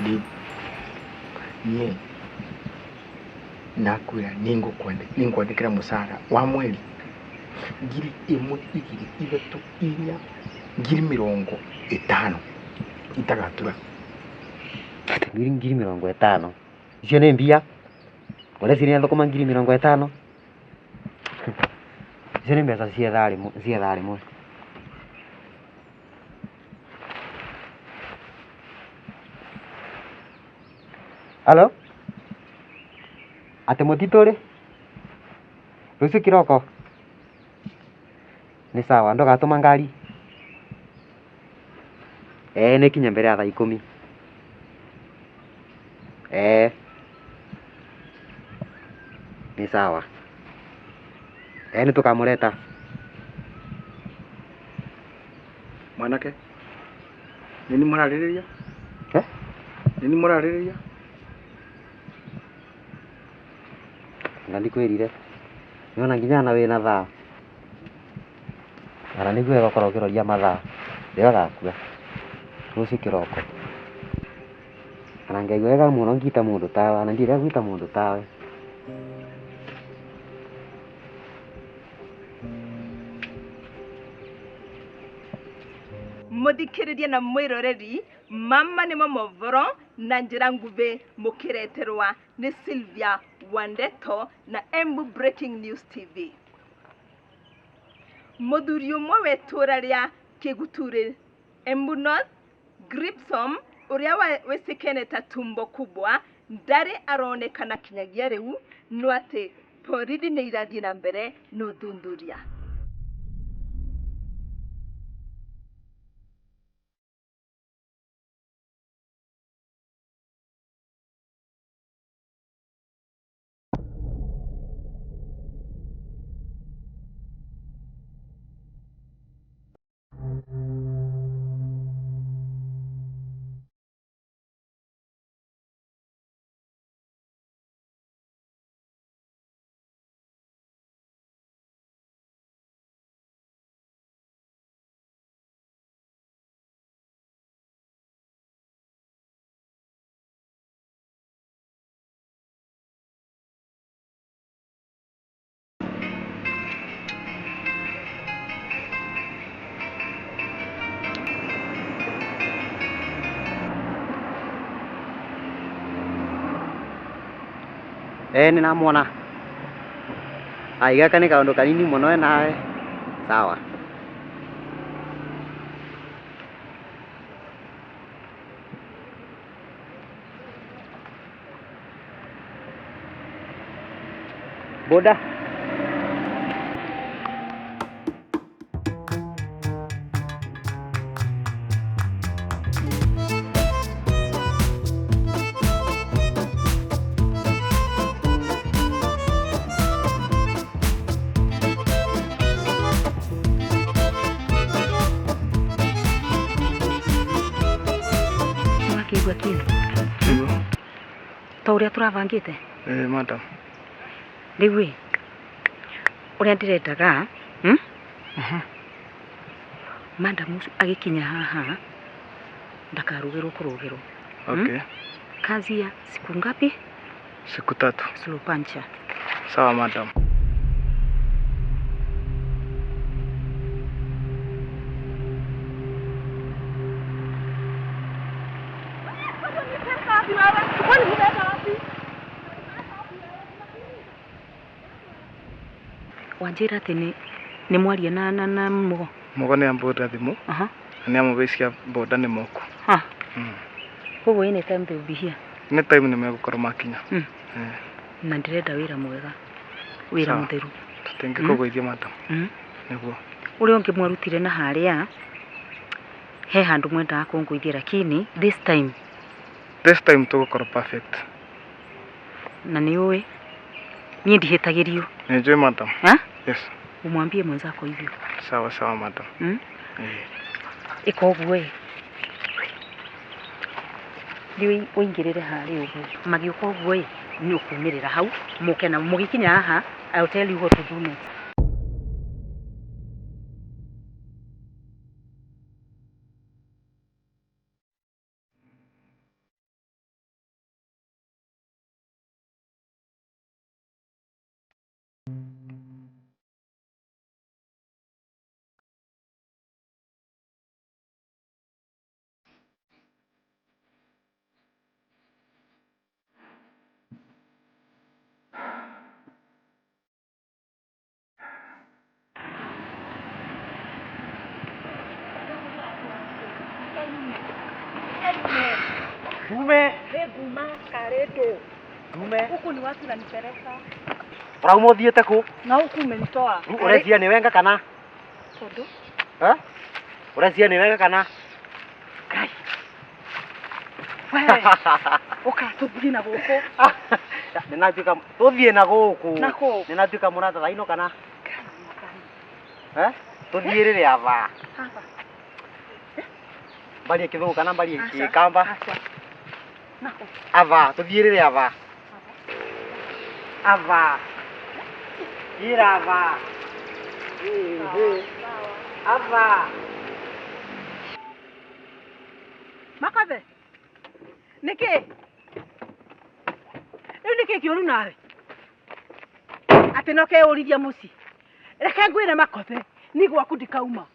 ndi niĩ nakwĩra nĩngwandĩkĩra mũcara wa mweri 1000 2 3 4 50,000 itagatura.
50,000 icio nĩ mbia ũreciria thũkũma 50,000 icio nĩ mbeca cia thaa rĩmwe. Halo, atĩ mũtitũ rĩ rũciũ kĩroko nĩ sawa ndũgatũma ngari nĩ kinya mbere ya thaa 10 nĩ sawa nĩ tũkamũreta.
Mwanake nĩ mũrarĩrĩria? Nĩ mũrarĩrĩria?
Na ndikwĩrire nĩwona nginya na wĩna thaa ana nĩguo wega ũkorwo ũkĩroria mathaa rĩrĩa ũgakua rũciũ kĩroko ana ngaigua wega mũno ngita mũndũ tawe ana ndirĩa gwita mũndũ tawe.
Muthikiriria na mwiroreri mama nĩmo movoro na njĩra nguhĩ mũkĩreterwa nĩ Sylvia Wandeto na Embu Breaking News TV. Mũthuri ũmwe wa itũũra rĩa Kĩguturĩ Embu North Gripsom ũrĩa wĩcĩkene ta Tumbo Kubwa ndarĩ aronekana kinyagia rĩu no atĩ borithi nĩ irathiĩ na mbere na ũthuthuria.
Nĩ namwona ai gaka nĩ kaũndũ kanini mũno we nawe sawa. Boda
Wakĩigua kĩndũ ta ũrĩa tũrabangĩte?
Madam.
Rĩu ĩ ũrĩa ndĩrendaga madam ũcio agĩkinya haha ndakarugĩrwo kũrugĩrwo.
Okay.
Kazi ya siku ngapi?
Siku 3.
Slow puncher.
Sawa madam.
Wanjĩra atĩ nĩ mwaria na Mugo.
Mugo nĩ ambũra thimũ.
Aha.
Na nĩ amũbecia boda nĩ moku.
Ha. Koguo any time they will be here.
Any time nĩ megũkorwo makinya.
Na ndĩrenda wĩra mwega. Wĩra mũtheru.
Tũtingĩkũgũithia madam. Nĩguo.
Ũrĩa ũngĩ mwarutire na harĩa he handũ mwendaga kũngũithia lakini this time.
This time tũgũkorwo perfect.
Na nĩ ũĩ niĩ ndihĩtagĩrio.
Nĩ njũĩ madam.
Ha?
Yes.
Umwambie mwenzako hivyo.
Sawa sawa madam.
Ĩka ũguo ĩ. Rĩu ũingĩrĩre harĩa ũguo. Magĩũka ũguo ĩ nĩ ũkumĩrĩra hau mũke na mũgĩkinya haha I'll tell you what to do next.
Dume.
Nguma karedo.
Dume.
Huku ni watu nanipeleka.
Urauma uthiete ku?
Na huku umenitoa.
Urecia ni wenga kana?
Tondu.
Ha? Urecia ni wenga kana?
Kai. Wewe. Uka tuthie na guku.
Ninatuika tuthie na guku.
Na ku.
Ninatuika murata thaino kana? Eh? Tuthie rire ava.
Hapa.
Mbarie kithungu kana mbarie kikamba?
Ava.
Ava, tuthiĩrĩre ava. Ava. Ira ava. Ava.
Makathe. Nĩkĩ? Rĩu nĩkĩ kĩũru nawe? Atĩ no keũrithia mũciĩ. Reke ngwĩre Makothe, ni gwaku ndikauma.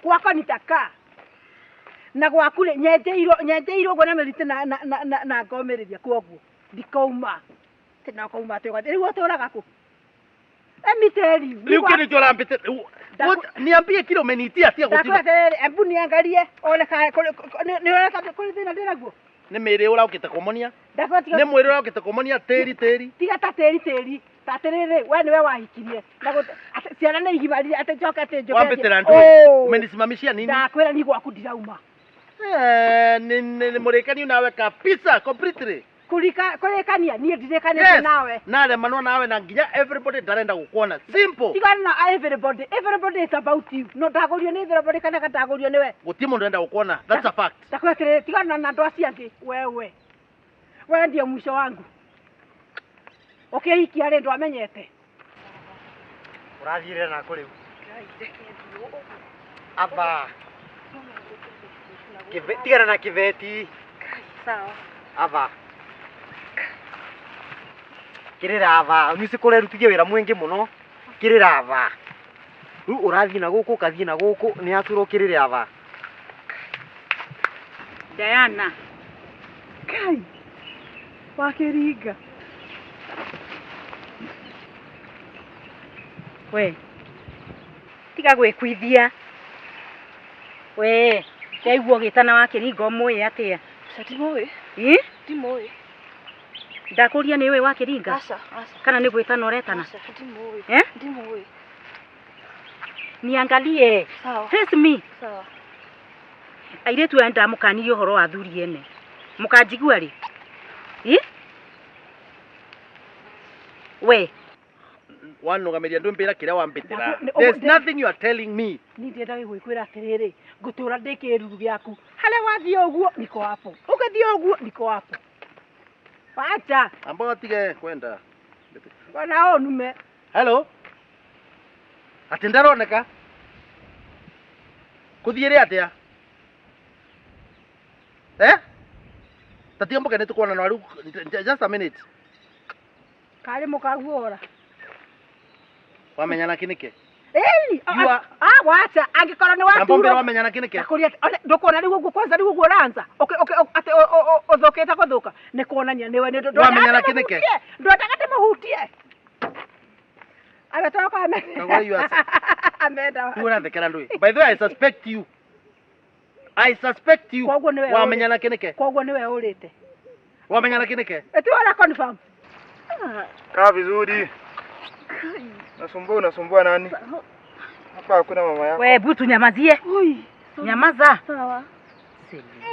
Gwakwa nitakaa. Na gwaku rĩ nyenjeirwo ũguo na mĩrita na ngomĩrĩria kwoguo ndikauma. Atĩ no kauma atĩ ũgathiĩ. Rĩu ũtũraga kũ? Let me tell you.
Rĩu kĩndũ kĩo ũrambĩte niambie kile umenitia tia gũtirĩ.
Ndakwĩra atĩrĩrĩ, embu niangarie one kana nĩ ũreka kũrĩ thĩna ndĩnaguo.
Nĩ mĩĩrĩ ũraũkĩte kũmonia.
Ndakwĩra tiga
Nĩ mwĩrĩ ũraũkĩte kũmonia tĩri tĩri.
Tiga ta tĩri tĩri. Ta atĩrĩrĩ, we nĩwe wahikirie. Na ciana nĩ igimarire atĩ njoke atĩ njoke.
Wambĩtĩra ndũĩ. Umenisimamishia nini?
Ndakwĩra ni gwaku ndirauma.
Ni mũrĩkani nawe kabisa completely.
Kũrĩkania niĩ ndirĩkanĩte nawe.
Naremanwo nawe na nginya everybody ndarenda gũkuona. Simple.
Tigana na everybody. Everybody is about you. No ndagũrio nĩ everybody kana ndagũrio nĩwe.
Gũtirĩ mũndũ ũrenda gũkuona. That's a fact.
Ndakwĩra atĩrĩrĩ, tigana na andũ acio angĩ. Wewe. Wewe ndio mwisho wangu. Ũkĩhikia rĩ ndwamenyete.
Ũrathiĩre nakũ rĩu? Aba. Tigana na kĩbeti.
Sawa.
Aba. Kĩrĩra aba. Nĩ cikũrerutithia wĩra mwingĩ mũno. Kĩrĩra aba. Rĩu ũrathiĩ na gũkũ ũkathiĩ na gũkũ nĩ akwĩrwo kĩrĩre aba.
Diana.
Kai. Wakĩringa.
We. Tiga gwĩkuithia. We. Ndaigua ũgĩtana wakĩringa ũmũĩ atĩa?
Aca ndimũĩ.
Ĩ?
Ndimũĩ.
Ndakũria nĩ ũĩ wakĩringa?
Aca, aca.
Kana nĩ gwĩtana ũretana?
Aca, ndimũĩ.
Eh?
Ndimũĩ.
Niangalie.
Sawa.
Face me.
Sawa.
Airĩtu aya ndamũkanirie ũhoro wa athuri ene. Mũkanjigua rĩ? Ĩ? We.
Wanũgamĩria ndwĩmbĩra kĩrĩa wambĩtĩra. There's nothing you are telling me.
Niĩ ndĩrenda gũkwĩra atĩrĩrĩ, ngũtũra ndĩ kĩruru gĩaku. Harĩa wathiĩ ũguo niko hapo. Ũgĩthiĩ ũguo niko hapo. Wacha.
Ambao tige kwenda.
Bwana onume.
Hello. Atĩ ndaroneka. Kũthiĩre atĩa? Eh? Tatiga mboke nĩtũkuona na rĩu just a minute.
Karĩ mũkaguora.
Wamenyana kĩ nĩkĩ?
Ĩni. Wacha angĩkorwo nĩ
watura. Mbere wamenyana kĩ nĩkĩ?
Ndakũria ndũkuona rĩu ũguo kwanza rĩu ũguo ũranza. Atĩ ũthũkĩte gũthũka. Nĩ kuonania nĩwe nĩ
Wamenyana kĩ nĩkĩ?
Ndwendaga ndĩmũhutie. Ametoroka ame.
Kagũre you are
Amenda.
Rĩu ũrathekera ndũĩ. By the way, I suspect you. I suspect you.
Koguo nĩwe
Wamenya na kĩnĩke.
Koguo nĩwe ũrĩte.
Wamenya na kĩnĩke.
Eti wala confirm.
Kaa vizuri. Nasumbua, unasumbua nani? Hapa hakuna mama yako.
We butu nyamazie. Nyamaza.
Sawa.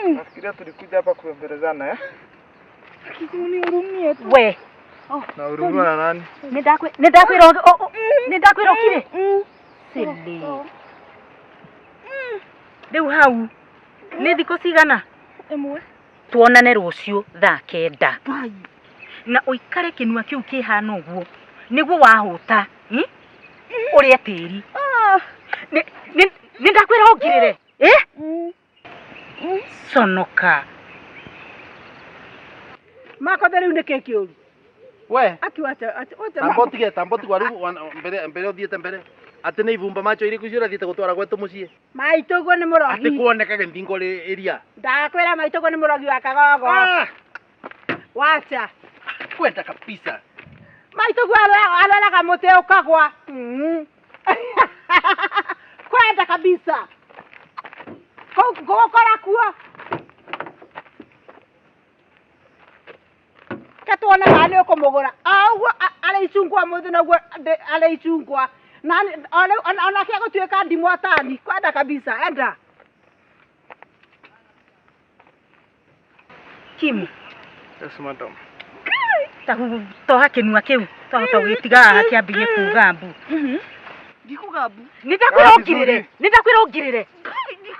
Nafikiria tulikuja hapa kubembelezana eh?
Unihurumie tu.
We.
Na hurumiwa na nani?
Nĩ ndakwĩra ũkire. Silly. Rĩu hau nĩ thikũ cigana?
Ĩmwe.
Tuonane rũciũ thaa 9. Na ũikare kĩnua kĩu kĩhana ũguo nĩguo wahũta ũrĩe tĩri. Nĩ ndakwĩra ũngirĩre. Sonoka.
Makothe rĩu nĩ kĩ kĩũru?
We.
Akiwacha acha
Tambo tambo tigwa rĩu mbere mbere ũthiĩte mbere. Atĩ nĩ ibumba macho irĩkũ icio ũrathiĩte gũtwara gwetũ mũciĩ?
Maitũguo nĩ mũrogi.
Atĩ kuonekage thingo ĩria.
Ndakwĩra maitũguo nĩ mũrogi wa kagogo. Wacha.
Kwenda kabisa.
Maitũguo areraga mũtĩ ũkagwa. Kwenda kabisa. Gũgũkora kuo. Ketuone kana nĩ ũkũmũgũra. O ũguo arĩ icungwa mũthĩ noguo arĩ icungwa. Na onake agũtuĩka ndimũ atani. Kwenda kabisa. Enda.
Kim.
Yes, madam.
Toha kĩnua kĩu. Twahota gũgĩtiga haha kĩambie kuga mbu.
Ndikuga mbu.
Nĩ ndakwĩra ũngirĩre. Nĩ ndakwĩra ũngirĩre.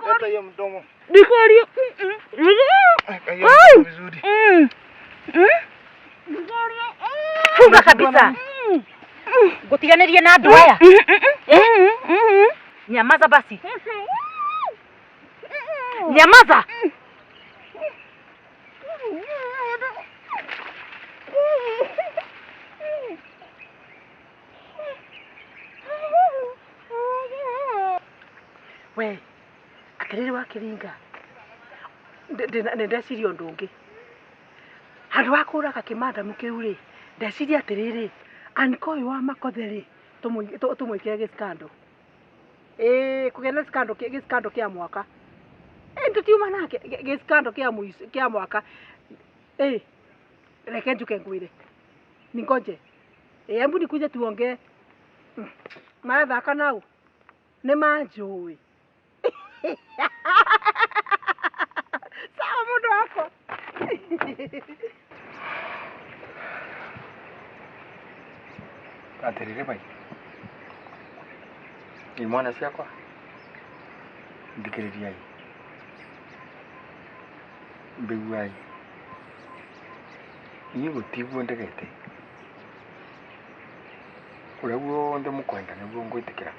Leta hiyo mdomo.
Ndikwaria.
Hiyo mdomo vizuri.
Funga kabisa. Ngũtiganĩrie na andũ aya. Nyamaza basi. Nyamaza.
We, atĩrĩrĩ wa kĩringa. Nĩ ndeciria ũndũ ũngĩ. Handũ ha kũraga kĩmandamu kĩu rĩ, ndeciria atĩrĩrĩ, anko ũyũ wa Makothe rĩ, tũmwĩkĩre gĩskando. Ĩĩ, kũgĩa na gĩskando kĩa mwaka. Ĩĩ, tũtiuma nake gĩskando kĩa mwaka. Ĩĩ, reke njuke ngwĩre. Ningoje. Ĩĩ, hebu nikuje tuongee. Marathaka nau. Nĩ manjũĩ. Sawa mũndũ wakwa.
Atĩrĩrĩ bai. Imwana ciakwa. Thikĩrĩriai. Mbiguai. Niĩ gũtiguo ndegete. Ũrĩa guothe mũkwenda nĩguo ngwĩtĩkĩra.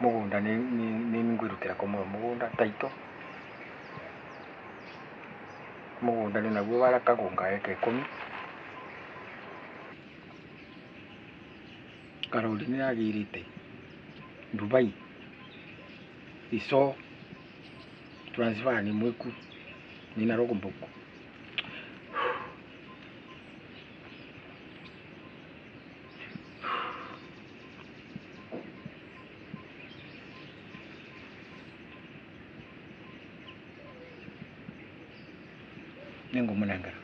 Mũgũnda nĩ ngwĩrutĩra kũmũhe mũgũnda taito. Mũgũnda nĩ naguo wa Kagunga eka 10. Karori nĩ yagĩrĩte Dubai ico transfer nĩ mwĩku nĩ na logbook. Nĩngũmũnengera.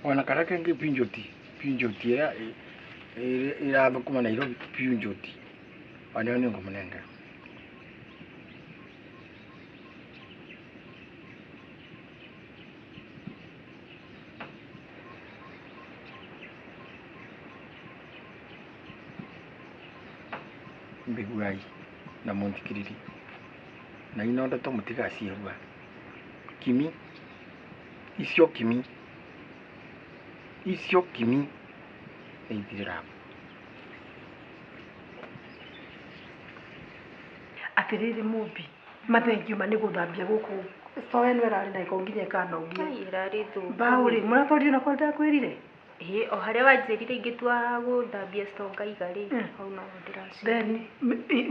Ona kana kengĩ pinjoti ĩrĩa ĩrathũkũma Nairobi pinjoti onayo nĩngũmũnengera. Mbiguai na mũnthikĩrĩrie. Na ino ndeto mũtigaciigua. Kimi icio kimi icio kimi nĩ ithirĩra.
Atĩrĩrĩ Mũmbi,
Mathengio ma nĩ gũthambia gũkũ store ĩno ĩrarĩ na gĩko nginya ĩkanogia.
Ai, ĩrarĩ thũku.
Mbaũ rĩ, mũratwarire na kũrĩa ndakwĩrire?
Ĩĩ, o harĩa wanjĩrire ingĩtua gũthambia store ngaiga rĩ, hau noho ndĩraci.
Then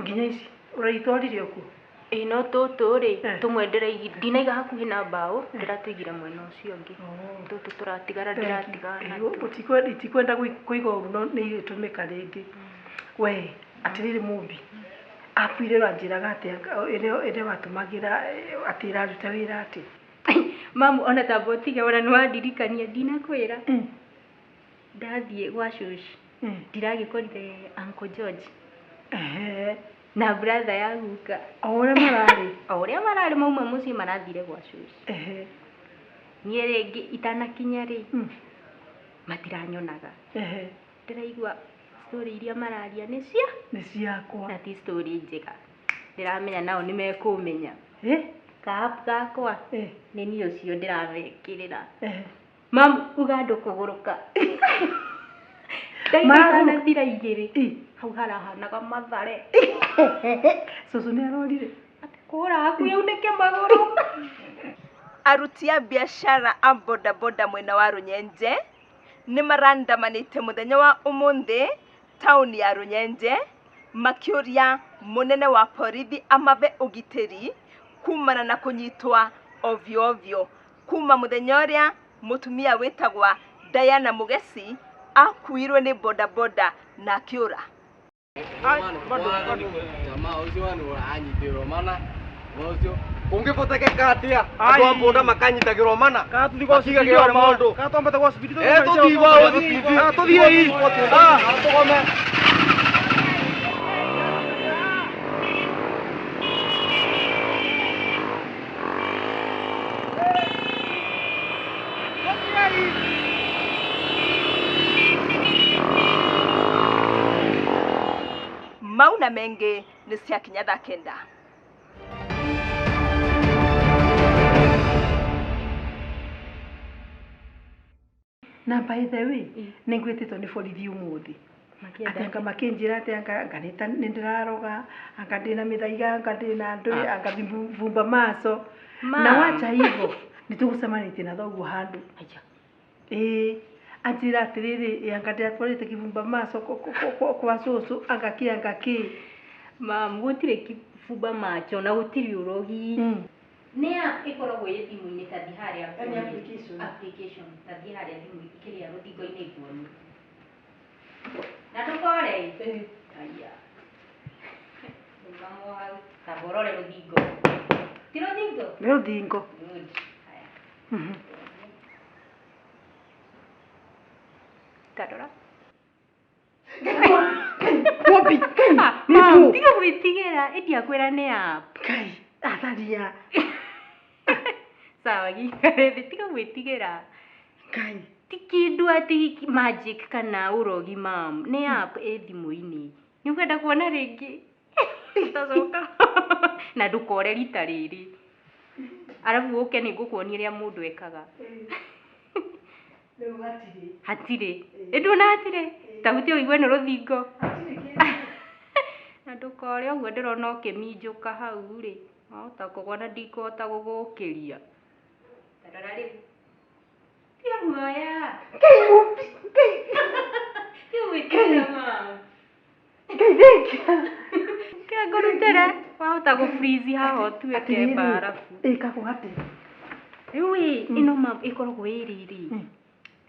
nginya ici ũraitwarire o kuo?
Ĩĩ no tũtũ rĩ, tũmwe ndinaiga hakuhĩ na mbaũ, ndĩratũigire mwena ũcio ũngĩ. Tũtũ tũratigara ndĩratigana natuo.
Itikwenda kũiga ũru no nĩ irĩtũmĩka rĩngĩ. We, atĩrĩrĩ Mũmbi, app ĩrĩa ũranjĩraga atĩ ĩrĩa watũmagĩra atĩ ĩraruta wĩra atĩa?
Mamu ona tamba ũtige ona nĩ wandirikania ndinakwĩra. Ndathiĩ gwa cũcũ, ndiragĩkorire Uncle George. Na brother ya guka.
O ũrĩa mararĩ?
O ũrĩa mararĩ mauma mũciĩ marathire gwa cũcũ. Niĩ rĩngĩ itanakinya rĩ, matiranyonaga. Ndĩraigua story iria mararia nĩ cia?
Nĩ ciakwa.
Na ti story njega. Ndĩramenya nao nĩ mekũmenya. Ka app gakwa, nĩ niĩ ũcio ndĩramekĩrĩra. Mamu, uga andũ kũgũrũka. Ndagĩka itanathira igĩrĩ, hau harahanaga mathare.
Cũcũ nĩ arorire.
Kũra hakuhĩ aunĩke magũrũ.
Aruti a biacara a bodaboda mwena wa Rũnyenje nĩ marandamanĩte mũthenya wa ũmũthĩ taũni ya Rũnyenje makĩũria mũnene wa borithi amabe ũgitĩri kumana na kũnyitwa ovyo ovyo kuma mũthenya ũrĩa mũtumia wĩtagwa Diana Mugesi akuirwo nĩ bodaboda na akĩũra.
Jamaa ũcio anyitĩrwo mana ũcio kũngĩbotekeka atĩa andũ a mbũnda makanyitagĩrwo mana makigagĩrwo maũndũ tũthiĩ gwa tũthiĩ tũgome.
Mauna mengĩ nĩ ciakinya thaa kenda.
Na by the way, nĩ ngwĩtĩtwo nĩ borithi ũmũthĩ. Atĩ anga makĩnjĩra atĩ anga nĩ ndĩraroga, anga ndĩna mĩthaiga, anga ndĩna ndũĩ, anga vumba maso. Na wacha hivyo, nĩ tũgũcemanĩtie na thoguo handũ. Ĩĩ, anjĩra atĩrĩrĩ, anga ndĩratwarĩte kĩbumba maso kwa cũcũ, anga kĩ, anga kĩ.
Mam, gũtirĩ kĩbumba macho na gũtirĩ ũrogi. Nĩ app ĩkoragwo ĩ thimũ-inĩ ta thiĩ harĩa
Yaani application.
Application, ta thiĩ harĩa thimũ kĩrĩa rũthingo-inĩ nguonie. Na ndũkore? Aya. Rũgama hau, tamba ũrore rũthingo. Ti rũthingo?
Nĩ rũthingo.
Good. Haya. Tarora.
Mũmbi,
Mam, tiga gwĩtigĩra, ĩndiakwĩra nĩ app.
Ngai, atharia.
Sawa, gĩikare thĩ, tiga gwĩtigĩra.
Ngai.
Ti kĩndũ atĩ magic kana ũrogi mam, nĩ app ĩ thimũ-inĩ. Nĩ ũkwenda kuona rĩngĩ? Tacoka. Na ndũkore rita rĩrĩ. Arabu ũke nĩ ngũkuonia ũrĩa mũndũ ekaga.
Rĩu hatirĩ.
Hatirĩ. Ĩ nduona hatirĩ? Ta hutia ũigue nĩ rũthingo. Na ndũkore ũguo ndĩrona ũkĩminjũka hau rĩ. Wahota kũgwa na ndikũhota gũgũkĩria. Ta rora rĩu. Tiga guoya.
Ngai Mũmbi, Ngai.
Tiga gwĩtigĩra mam.
Ngai thengia.
Kĩa ngũrutĩre, wahota gũ freeze haha ũtuĩke mbarabu.
Ĩkagwo atĩa?
Rĩu ĩ, ĩno mam ĩkoragwo ĩ rĩrĩ.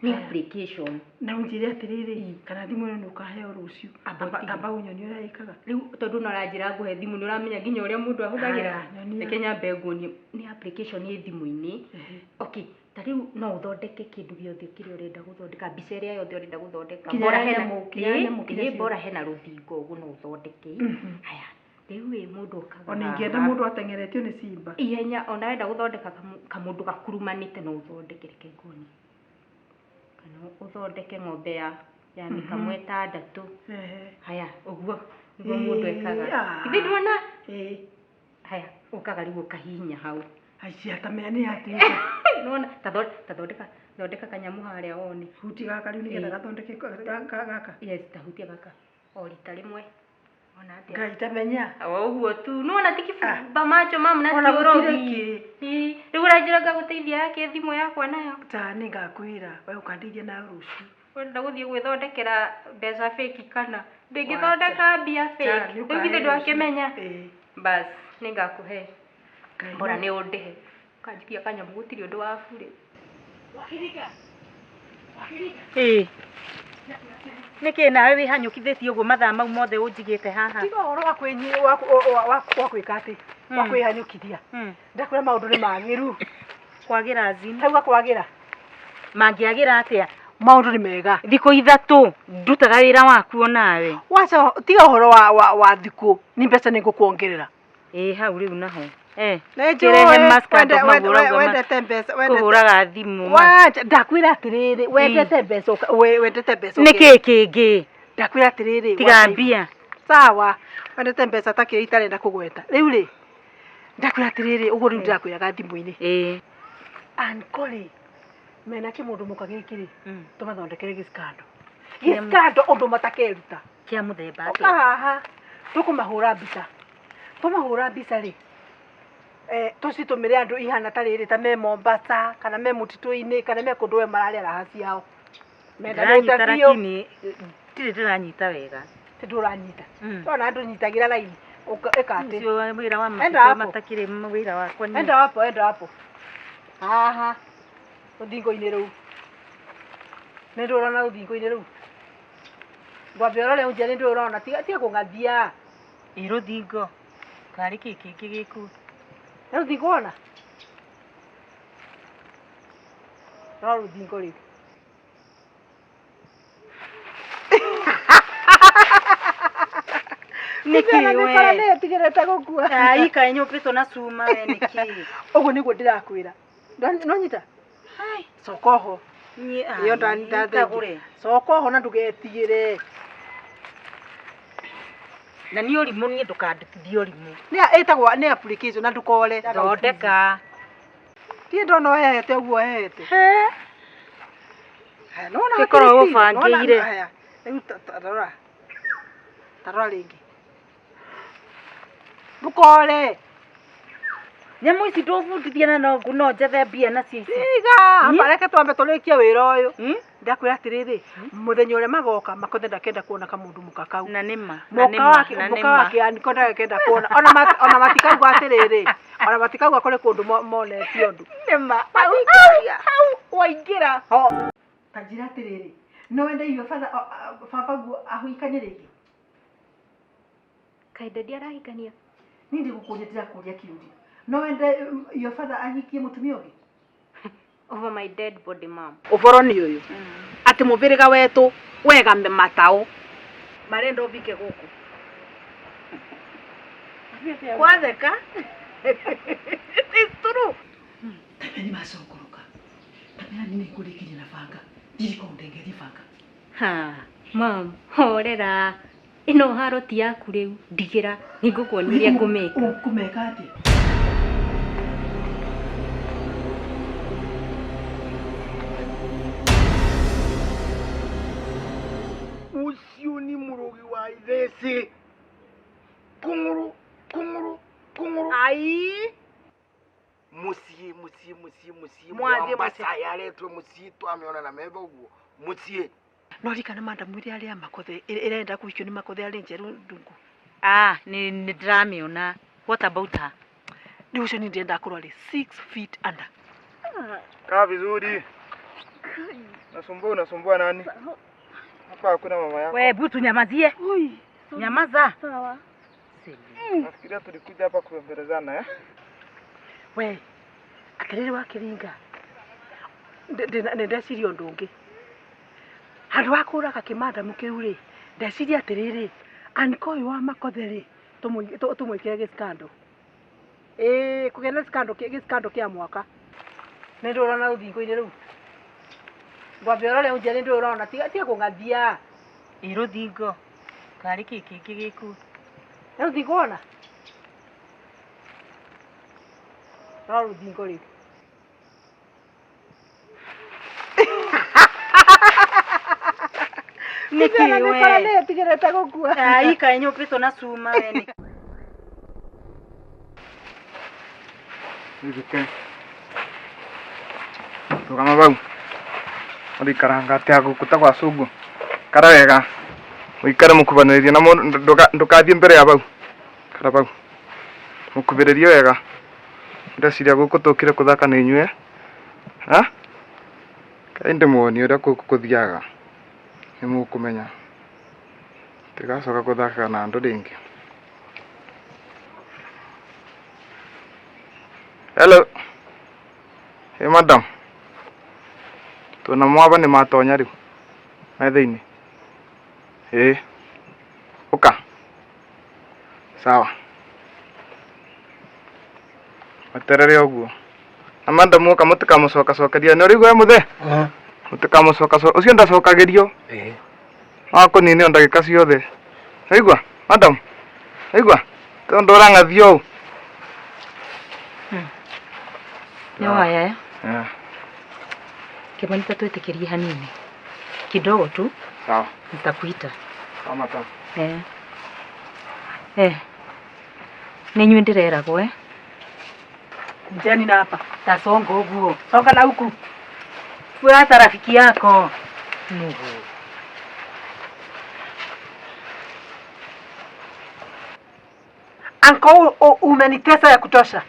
Nĩ application.
Na ũnjĩre atĩrĩrĩ, kana thimũ ĩno nĩ ũkaheo rũciũ. Amba ũnyonie ũrĩa ĩkaga.
Rĩu tondũ no ũranjĩra ngũhe thimũ nĩ ũramenya nginya ũrĩa mũndũ ahũthagĩra.
Haya, nyonia.
Reke nyambe nguonie. Nĩ application ĩ thimũ-inĩ. Okay, ta rĩu no ũthondeke kĩndũ gĩothe kĩrĩa ũrenda gũthondeka, mbica ĩrĩa yothe ũrenda gũthondeka.
Nginya
Bora
ya
hena
nyamũ, nginya ya nyamũ, nginya
ĩĩ,
ciũmbe.
bora hena rũthingo ũguo no ũthondeke. Haya, rĩu ĩ mũndũ okaga
Ona ingĩenda
haha.
mũndũ ateng'eretio nĩ simba.
Ihenya, ona wenda gũthondeka kamũndũ gakurumanĩte no ũthondeke, reke nguonie. Kana ũthondeke ng'ombe ya mĩkamo ĩtandatũ. Haya, ũguo nĩguo mũndũ ekaga. Githĩ nduona? Haya, ũkaga rĩu ũkahihinya hau.
Aicia, ta menya nĩ yatuĩka.
Nĩwona, ta thondeka, thondeka kanyamũ harĩa wone.
Hutia gaka rĩu nĩgetha gathondeke gaka.
Yes, ta hutia gaka. O rita rĩmwe.
Ngai tamenya.
O ũguo tu. Nĩwona ti kĩbumba macho mamu na
Ona
ti
gũtirĩ
ũrogi.
kĩ.
Rĩu ũranjĩra ngagũteithia yake thimũ yakwa nayo.
Ta nĩngakwĩra we ũkandeithia nayo rũciũ.
Ũrenda gũthiĩ gwĩthondekera mbeca fake kana ndĩngĩthondeka mbia
Ta,
fake.
nĩ
Rĩu githĩ
ũkahe
ndwakĩmenya.
Ĩĩ.
Bas, nĩngakũhe.
Ngai
Mbora
no-
nĩ ũndĩhe. Ũkanjikia kanyamũ gũtirĩ ũndũ wa burĩ.
Ĩĩ. Nĩkĩ nawe wĩhanyũkithĩtie ũguo mathaa mau mothe ũnjigĩte haha?
Tiga ũhoro wa kwĩnyi wa kwĩka atĩ wa kwĩhanyũkithia. Ndakwĩra maũndũ nĩ magĩru.
Kwagĩra azin.
Tauga kwagĩra.
Mangĩagĩra atĩa?
Maũndũ nĩ mega.
Thikũ ithatũ ndutaga wĩra waku onawe.
Wacha tiga ũhoro wa thikũ ni mbeca nĩ ngũkuongerera.
Ĩĩ hau rĩu naho. Eh.
Nĩ
Kĩrehe
njũĩ,
mascandal mau ũrauga
wendete mbeca wendete
kũhũraga thimũ. ma.
Wacha ndakwĩra atĩrĩrĩ wendete mbeca wendete mbeca
Nĩ kĩĩ kĩngĩ?
Ndakwĩra atĩrĩrĩ
Tiga
wacha-
mbia.
Sawa wendete mbeca ta kĩrĩa itarenda kũgweta rĩu rĩ ndakwĩra atĩrĩrĩ ũguo rĩu ndĩrakwĩraga thimũ-inĩ.
Ĩĩ.
Ankore mena kĩmũndũ mũka gĩkĩ rĩ tũmathondekere gĩskando gĩskando ũndũ matakeruta
Kĩa mũthemba
Ũka
atĩa?
haha tũkũmahũra mbica tũmahũra mbica rĩ tũcitũmĩre andũ ihana ta rĩrĩ ta me Mombasa kana me mũtitũ-inĩ kana me kũndũ we mararĩa raha ciao mendanĩte
Ndĩranyita
biũ
lakini ndirĩ ndĩranyita wega.
Ti ndũranyita tona andũ nyitagĩra raini ĩka atĩ
Ũcio wĩra wa
Enda
mabica
hapo.
matakĩrĩ wĩra wakwa niĩ.
Enda hapo, enda hapo. Haha rũthingo-inĩ rũu nĩ ndũrona rũthingo-inĩ rũu ngwambe ũrore ũnjĩre nĩ ndũrona tiga kũng'athia.
Ĩ rũthingo karĩ kĩ kĩngĩ gĩkuo?
Nĩ rũthingo wona no rũthingo rĩu.
Nĩkĩ
Nĩ
we?
kora nĩ ĩtigĩrĩte gũkua.
Ai kaĩ nyũmbĩtwo na cuma we nĩkĩ?
Ũguo nĩguo ndĩrakwĩra. Nonyita? Coka oho.
Niĩ
Ĩyo
ai,
ndathengia. Coka oho na ndũgetigĩre.
Na nĩ ũrimũ niĩ ndũkandutithie ũrimũ.
Nĩ ĩtagwo nĩ application na ndũkore.
Thondeka.
Ti ndona ũhehete ũguo ũhehete. Haya, nĩwona
Gĩkorwo
hatirĩ still? Nĩwona-
ũbangĩire.
haya, rĩu ta rora. Ta rora rĩngĩ. Ndũkore.
Nyamũ ici ndũbundithia na no njethe mbia nacio ici.
Tiga, amba reke twambe tũrĩkie wĩra ũyũ. Ndakwĩra atĩrĩrĩ, mũthenya ũrĩa magoka makothe ndakenda kuona kamũndũ mũka kau.
Na nĩma.
Mũka wake mũka wake aniko ndakenda kuona. Ona matikauga atĩrĩrĩ, ona matikauga kũrĩ kũndũ monete ũndũ.
Nĩma.
Hau waingĩra ho. Ta njĩra atĩrĩrĩ, no wende irio baba guo ahikanie rĩngĩ?
Kaĩ daddy arahikania?
Niĩ ndigũkũria ndĩrakũria kĩũria. No wende your father ahikie mũtumia ũngĩ?
Over my dead body, mom.
Ũboro nĩ ũyũ atĩ mũbĩrĩga wetũ wega mataũ marenda ũbike gũkũ kwatheka. It is true.
Tamenya nĩmacokoroka. Tamenya niĩ nĩngũrĩkirie na banga. Thiĩ kũu ndengerie banga.
Ha, mom, horera. Ĩno haro ti yaku rĩu. Ndigĩra, nĩngũkuonia ũrĩa ngũmĩka.
Ũkũmeka atĩa?
Ucio ni mũrogi wa itheci. Kung'uru, kung'uru, kung'uru.
Ai.
Mũciĩ, mũciĩ, mũciĩ, mũciĩ.
Mwathiĩ mũciĩ.
Mwambasa yaretwo mũciĩ twamĩona na metho ũguo. Mũciĩ.
No ririkana madamu ĩrĩa arĩa makothe ĩrenda kũhikio nĩ makothe arĩ njerũ ndungu.
Ah, nĩ ndĩramĩona. What about her?
Rĩu ũcio niĩ ndĩrenda akorwo arĩ 6 feet under.
Kaa vizuri. Nasumbua, unasumbua nani? Hapa hakuna mama yako.
We butu nyamazie. Nyamaza.
Sawa.
Nafikiria tulikuja hapa kubembelezana eh?
We, atĩrĩrĩ wakĩringa. Nĩ ndeciria ũndũ ũngĩ. Handũ ha kũraga kĩmandamu kĩu rĩ, ndeciria atĩrĩrĩ, aniko ũyũ wa makothe rĩ, tũmwĩkĩre gĩskando. Ĩĩ, kũgĩa na gĩskando kĩa mwaka. Nĩ ndũrona rũthingo-inĩ rũu. Ngwambe ũrore ũnjĩre nĩ ndũrona, tiga kũng'athia.
Ĩ rũthingo. Karĩ kĩ kĩngĩ gĩkuo?
Nĩ rũthingo wona? No rũthingo rĩu.
Nĩkĩ we?
Nĩ nĩtigĩrĩte gũkua.
Ai kaĩ nyũmbĩtwo na cuma we nĩ.
Ithike. Rũgama bau. Ũrĩikaranga atĩa gũkũ ta gwa cungu. Kara wega. Ũikare mũkubanĩrĩrie na mũndũ ndũkathiĩ mbere ya bau. Kara bau. Mũkubĩrĩrie wega. Ndĩreciria gũkũ tũkire kũthaka nĩ inyuĩ. Ha? Kaĩ ndĩmuonie ũrĩa gũkũ kũthiaga. Nĩ mũkũmenya. Ndigacoka gũthaka na andũ rĩngĩ. Hello. Hey madam. Tuona mwaba nĩ matonya rĩu. Me thĩinĩ. Ĩĩ. Ũka. Sawa. Weterere ũguo. Na madam oka mũtikamũcokacokeria. Nĩ ũraigua we mũthee? Mũtikamũcokacokeria. Ũcio ndacokagĩrio.
Ĩĩ.
No akũnine o ndagĩka ciothe. Waigua madam? Waigua? Tondũ ũrang'athia ũũ.
Nĩ waya eh?
Eh,
Kĩmani ta twĩtĩkĩrie hanini kidogo tu
sawa.
nitakuita.
Sawa madam.
Eh. Eh. Nĩ inyuĩ ndĩreragwo eh?
Njeni na hapa.
Ta songa ũguo.
Songa na huku.
Fuata rafiki yako. Nuhu.
Anko umenitesa ya kutosha.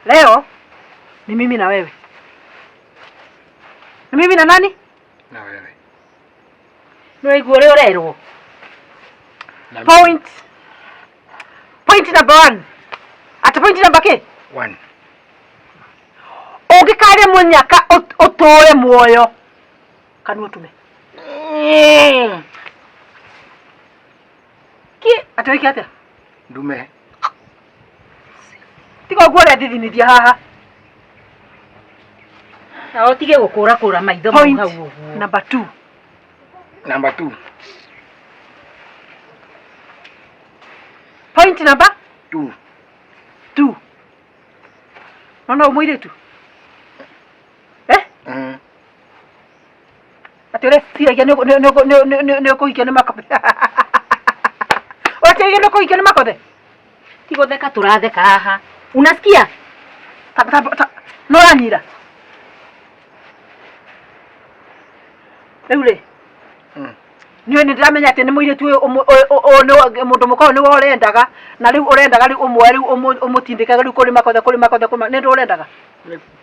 Leo ni mimi na wewe. Ni mimi na nani?
Na wewe.
Nĩ waigua ũrĩa ũrerwo?
Na mimi.
Point. Point number one. Ati point number K?
One.
Ũngĩkarĩa mũnyaka ũtũũre muoyo. Kanua tume. Ki ati wĩke atĩa?
Ndume.
Tiga ũguo ũrethithinithia haha.
Na ũtige gũkũrakũra maitho mau
Point
hau ũguo.
number two.
Number two.
Point number
Two.
two. Nona ũyũ mũirĩtu? Eh?
Mm.
Atĩ ũreciragia nĩ ũkũhikio nĩ makothe. Ũreciragia nĩ ũkũhikio nĩ makothe?
Ti gũtheka tũratheka haha. Unasikia?
Nĩ ũranyira? Rĩu rĩ, niĩ nĩ ndĩramenya atĩ nĩ mũirĩtu ũyũ ũyũ mũndũ mũka ũyũ nĩwe ũrendaga na rĩu ũrendaga rĩu ũmwe rĩu ũmũtindĩkage rĩu kũrĩ makothe kũrĩ makothe kũrĩ nĩ ndũ ũrendaga?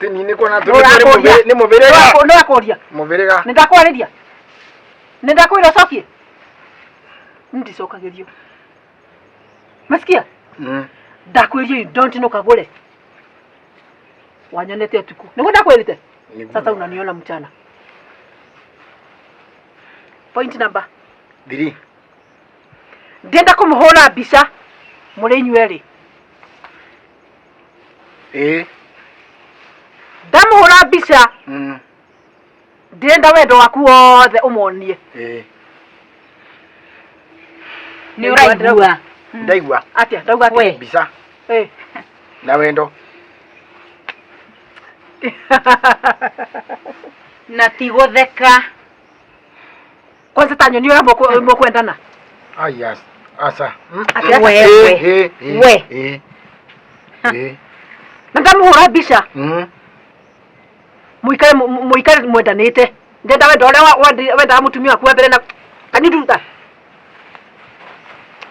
Nĩ kuona
Nĩ ũrakũria.
nĩ mũbĩrĩga.
Nĩ ũrakũria.
Mũbĩrĩga.
Nĩ ndakwarĩria. Nĩ ndakwĩra ũcokie. Niĩ ndicokagĩrio. Masikia?
Mm.
Ndakwĩria you don't know kagũre. Wanyonete ũtukũ. Nĩguo ndakwĩrĩte?
Nĩguo.
Sasa unaniona mchana. Point number
Three.
Ndĩrenda kũmũhũra mbica mũrĩ inyuĩ erĩ.
Ĩĩ.
Ndamũhũra mbica
Mm.
ndĩrenda wendo waku wothe ũmonie.
Ĩĩ.
Nĩ ũraigua?
Ndaigua.
Atĩa? Ndauga atĩa?
Mbica.
Eh.
Na wendo.
Na ti gũtheka.
Kwanza ta nyoni ũrĩa mũkwendana.
Ai as. Asa.
Atĩa?
Wewe.
Ĩĩ, ĩĩ,
We.
Ĩĩ. Ĩĩ.
Na ndamũhũra mbica
Mm.
mũikare mũikare mwendanĩte. Ndĩrenda wendo ũrĩa wendaga mũtumia waku wa mbere na can you do that?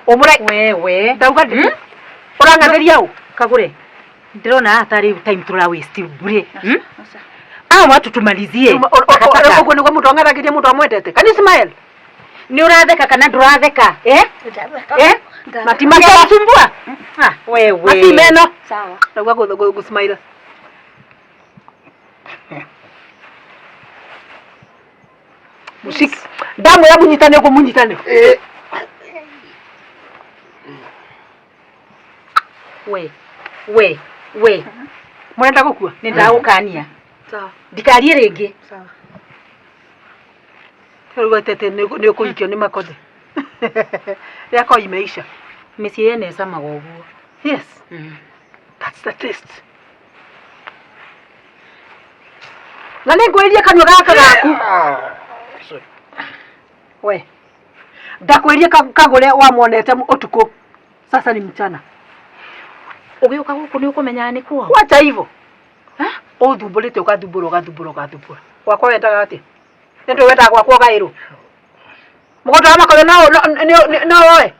Ũmũre
Wewe.
ndauga ũrang'athĩria ũ?
Kagũre. Ndĩrona haha tarĩ time tũra waste bure. Hmm? Hawa watu tumalizie. Takataka.
Ũguo nĩguo mũndũ ang'athagĩria mũndũ amwendete. Can you smile?
Nĩ ũratheka kana ndũratheka? Eh? Eh?
Matimagera.
Nitakusumbua? Ah, wewe.
Mati meno.
Sawa.
Ndauga gũsmile. Mũciki. Ndamwĩra mũnyitane ũguo mũnyitane.
Ĩĩ.
We. We. We.
Mũrenda gũkua?
Nĩ ndagũkania.
Sawa.
Ndikarie rĩngĩ.
Sawa. Rĩu atete nĩ ũkũhikio nĩ makothe. Yako imeisha.
Mĩciĩ yene ĩcamaga ũguo.
Yes.
Mm.
That's the taste.
Na nĩ ngwĩrie kanua gaka gaku. We. Ndakwĩrie kagũre wamuonete ũtukũ. Sasa ni mchana.
Ũgĩũka gũkũ nĩ ũkũmenyaga nĩ kwao.
Wacha hivyo. Ũthumbũrĩte ũgathumbũra ũgathumbũra ũgathumbũra. Gwakwa wendaga atĩa? Nĩ ndũĩ wendaga gwakwa ũgaĩrwo. Mũgũnda wa makore no no woe.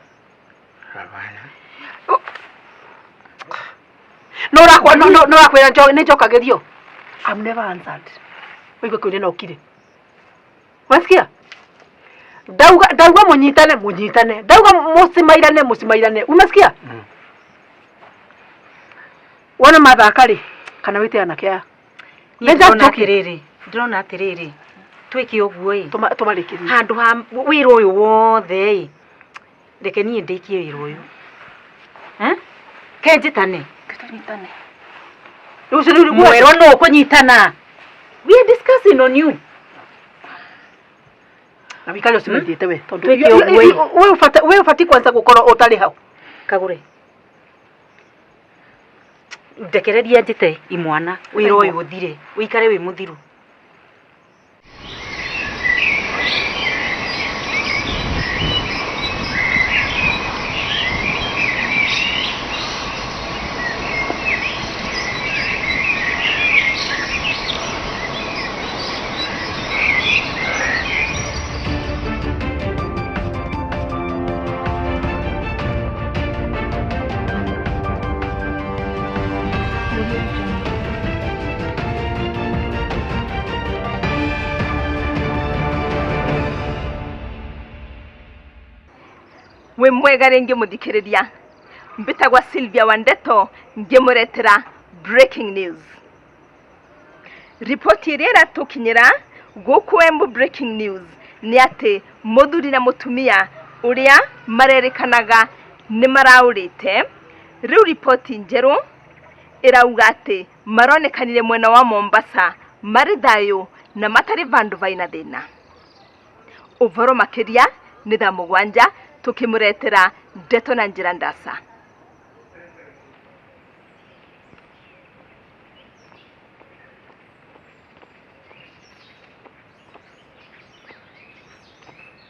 No ũrakwa no no ũrakwĩra nĩ njokagĩrio. I've never answered. Ũigue kwĩria na ũkire. Wasikia? Ndauga ndauga mũnyitane mũnyitane. Ndauga mũcimairane mũcimairane. Unasikia? Wona mathaka rĩ kana wĩte anake aya.
Niĩ ndĩrona atĩrĩrĩ, ndĩrona atĩrĩrĩ, twĩke ũguo ĩ.
Tũmarĩkĩrie.
Handũ ha wĩra ũyũ wothe ĩ, reke niĩ ndĩkie wĩra ũyũ. Eh? Ke njĩtane.
Tũnyitane.
Mwerwo nũ ũkũnyitana. We are discussing on you.
Na wikare ũcimaithĩte we tondũ
Twĩke ũguo ĩ.
we ũbatiĩ kwanza gũkorwo ũtarĩ hau.
Kagũre. Ndekereria njĩte imwana wĩra ũyũ ũthire, ũikare wĩ mũthiru.
Wĩ mwega rĩngĩ mũthikĩrĩria, mbĩtagwa Sylvia Wandeto ngĩmũretera breaking news. Riboti ĩrĩa ĩratũkinyĩra gũkũ Embu breaking news nĩ atĩ mũthuri na mũtumia ũrĩa marerĩkanaga nĩ maraũrĩte, rĩu riboti njerũ ĩrauga atĩ maronekanire mwena wa Mombasa marĩ thayũ na matarĩ vandũ vaina thĩna. Ũvoro makĩria nĩ thaa 7 tũkĩmũretera ndeto na njĩra ndasa.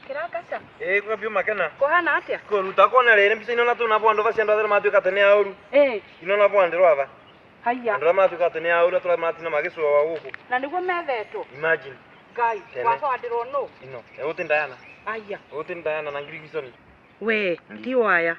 Kĩrangaca.
Ĩĩ kwambio makena.
Kũhana atĩa?
Kũruta kona rĩrĩ mbica ino na tuna bwandu bacia andũ arĩa matuĩka atĩ nĩ aũru.
Ĩĩ.
Ino na bwandu rwaba.
Haiya.
Andũ arĩa matuĩka atĩ nĩ aũru atũra matina magĩcũa gũkũ.
Na nĩguo methetwo.
Imagine.
Ngai,
Tene.
wakwandirwo nũ?
Ino. Ĩgũti Diana.
Aya.
Ĩgũti Diana na Ngirigiconi.
We, ti waya.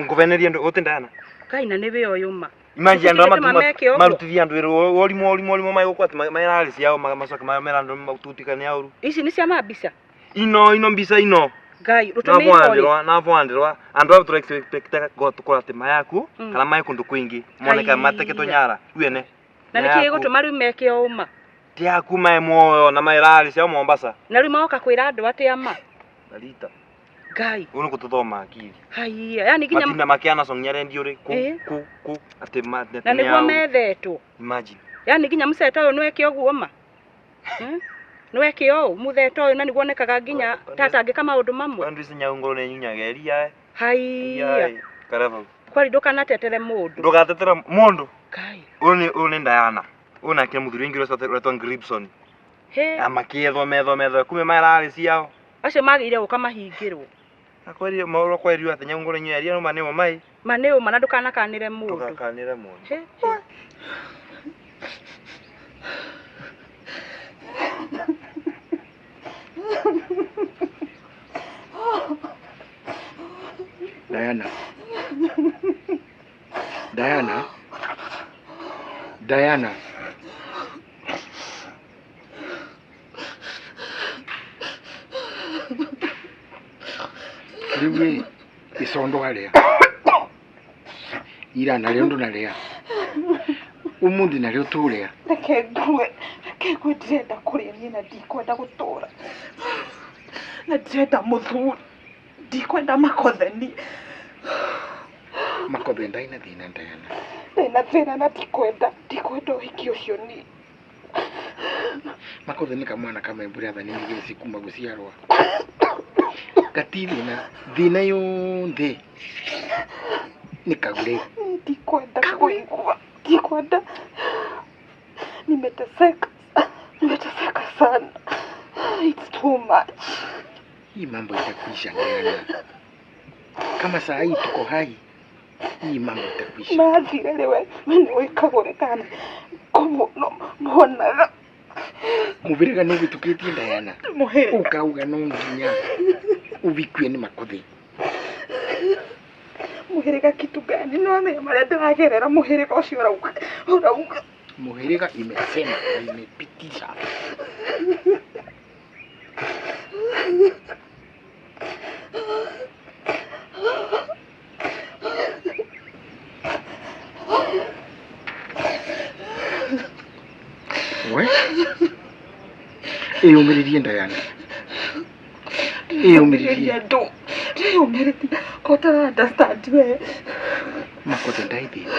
Ngũbenerie ndũ ĩgũti Diana.
Ngai na nĩ wĩ ũyũ ma.
Imagine andũ arĩa
Gĩtũma meke ũguo.
marutithia andũ wĩra ũrimũ ũrimũ ũrimũ magũkũ atĩ merarĩ ciao macoke mera andũ matuĩka nĩ aũru.
Ici nĩ cia mambica.
Ino ino mbica ino.
Ngai, rũtũmĩirwo rĩ?
Na bwandirwa andu aba tũrexpectaga gũkorwo atĩ mayaku kana mai kũndũ kwingĩ moneka
Haiya.
mateketwo nyara wene.
Na nĩkĩ gĩgũtũma rĩu meke ũũ ma?
Ti yaku mae muoyo na mae rari ciao Mombasa.
Na rĩu magoka kwĩra andũ atĩa ma?
Narita.
Ngai.
Ũguo nĩ gũtũthoma akili.
Haiya, yani nginya
Matinda makiana song rendio rĩ ku
Ĩĩ.
ku ku atĩ ma
na nĩguo methetwo.
Imagine.
Yani nginya mũceta ũyũ nĩweke ũguo ma? Nĩweke ũũ mũtheta ũyũ na nĩguo onekaga nginya tatangĩka maũndũ mamwe.
Andu ici nyau ngoro nĩ nyunyaga iria.
Haiya.
Karaba.
Kwari ndũkanatetere mũndũ.
Ndũgatetera mũndũ.
Ngai.
Ũyũ nĩ ũyũ nĩ Diana. Ũyũ nake mũthuri ũngĩ ũretwo Gribson.
He.
Amakĩethwo methwo methwo kume mararĩ ciao.
Acio magĩrĩire gũka mahingĩrwo.
Akwerio maũrũ kwerio atĩ nyau ngoro nyunya iria no ma nĩ mai.
Ma nĩ ũma na ndũkanakanĩre mũndũ.
Ndũgakanĩre mũndũ.
He. He.
Diana. Diana. Diana. Rĩu ĩ icondo arĩa ira narĩo ndũnarĩa ũmũthĩ narĩo tũrĩa.
Reke ngue, reke ngue ndirenda kũrĩa niĩ na ndikwenda gũtũra. Na ndirenda mũthuri, ndikwenda makotheni.
Makothe ndarĩ na thĩna Diana.
Ndĩna thĩna na ndikwenda, ndikwenda ũhiki ũcio niĩ.
Makothe nĩ kamwana kamembura thani igĩrĩ kuma gũciarwa. Gati thĩna, thĩna yonthe nĩ kagũre.
Ndikwenda kũigua, ndikwenda. Nimeteseka. Nimeteseka sana. It's too much.
Hii mambo itakwisha Diana. Kama saa hii tuko hai, hii mambo itakwisha.
Mathire rĩ we we nĩ wĩkagũre kana kũmũno monaga
Mubiriga nĩ ũhĩtũkĩtie Diana.
Mũhĩrĩga.
Ukauga no nginya uvikue nĩ makothi.
Mũhĩrĩga kitu gani? No amenya marĩa ndĩragerera mũhĩrĩga ũcio ũrauga ũrauga.
Mũhĩrĩga imesema na imepitisha. We? Ĩyũmĩrĩrie Diana. Ĩyũmĩrĩrie.
Ndũ. Ndĩyũmĩrĩrie. Ko ũtara understand we.
Makothi ndaithina.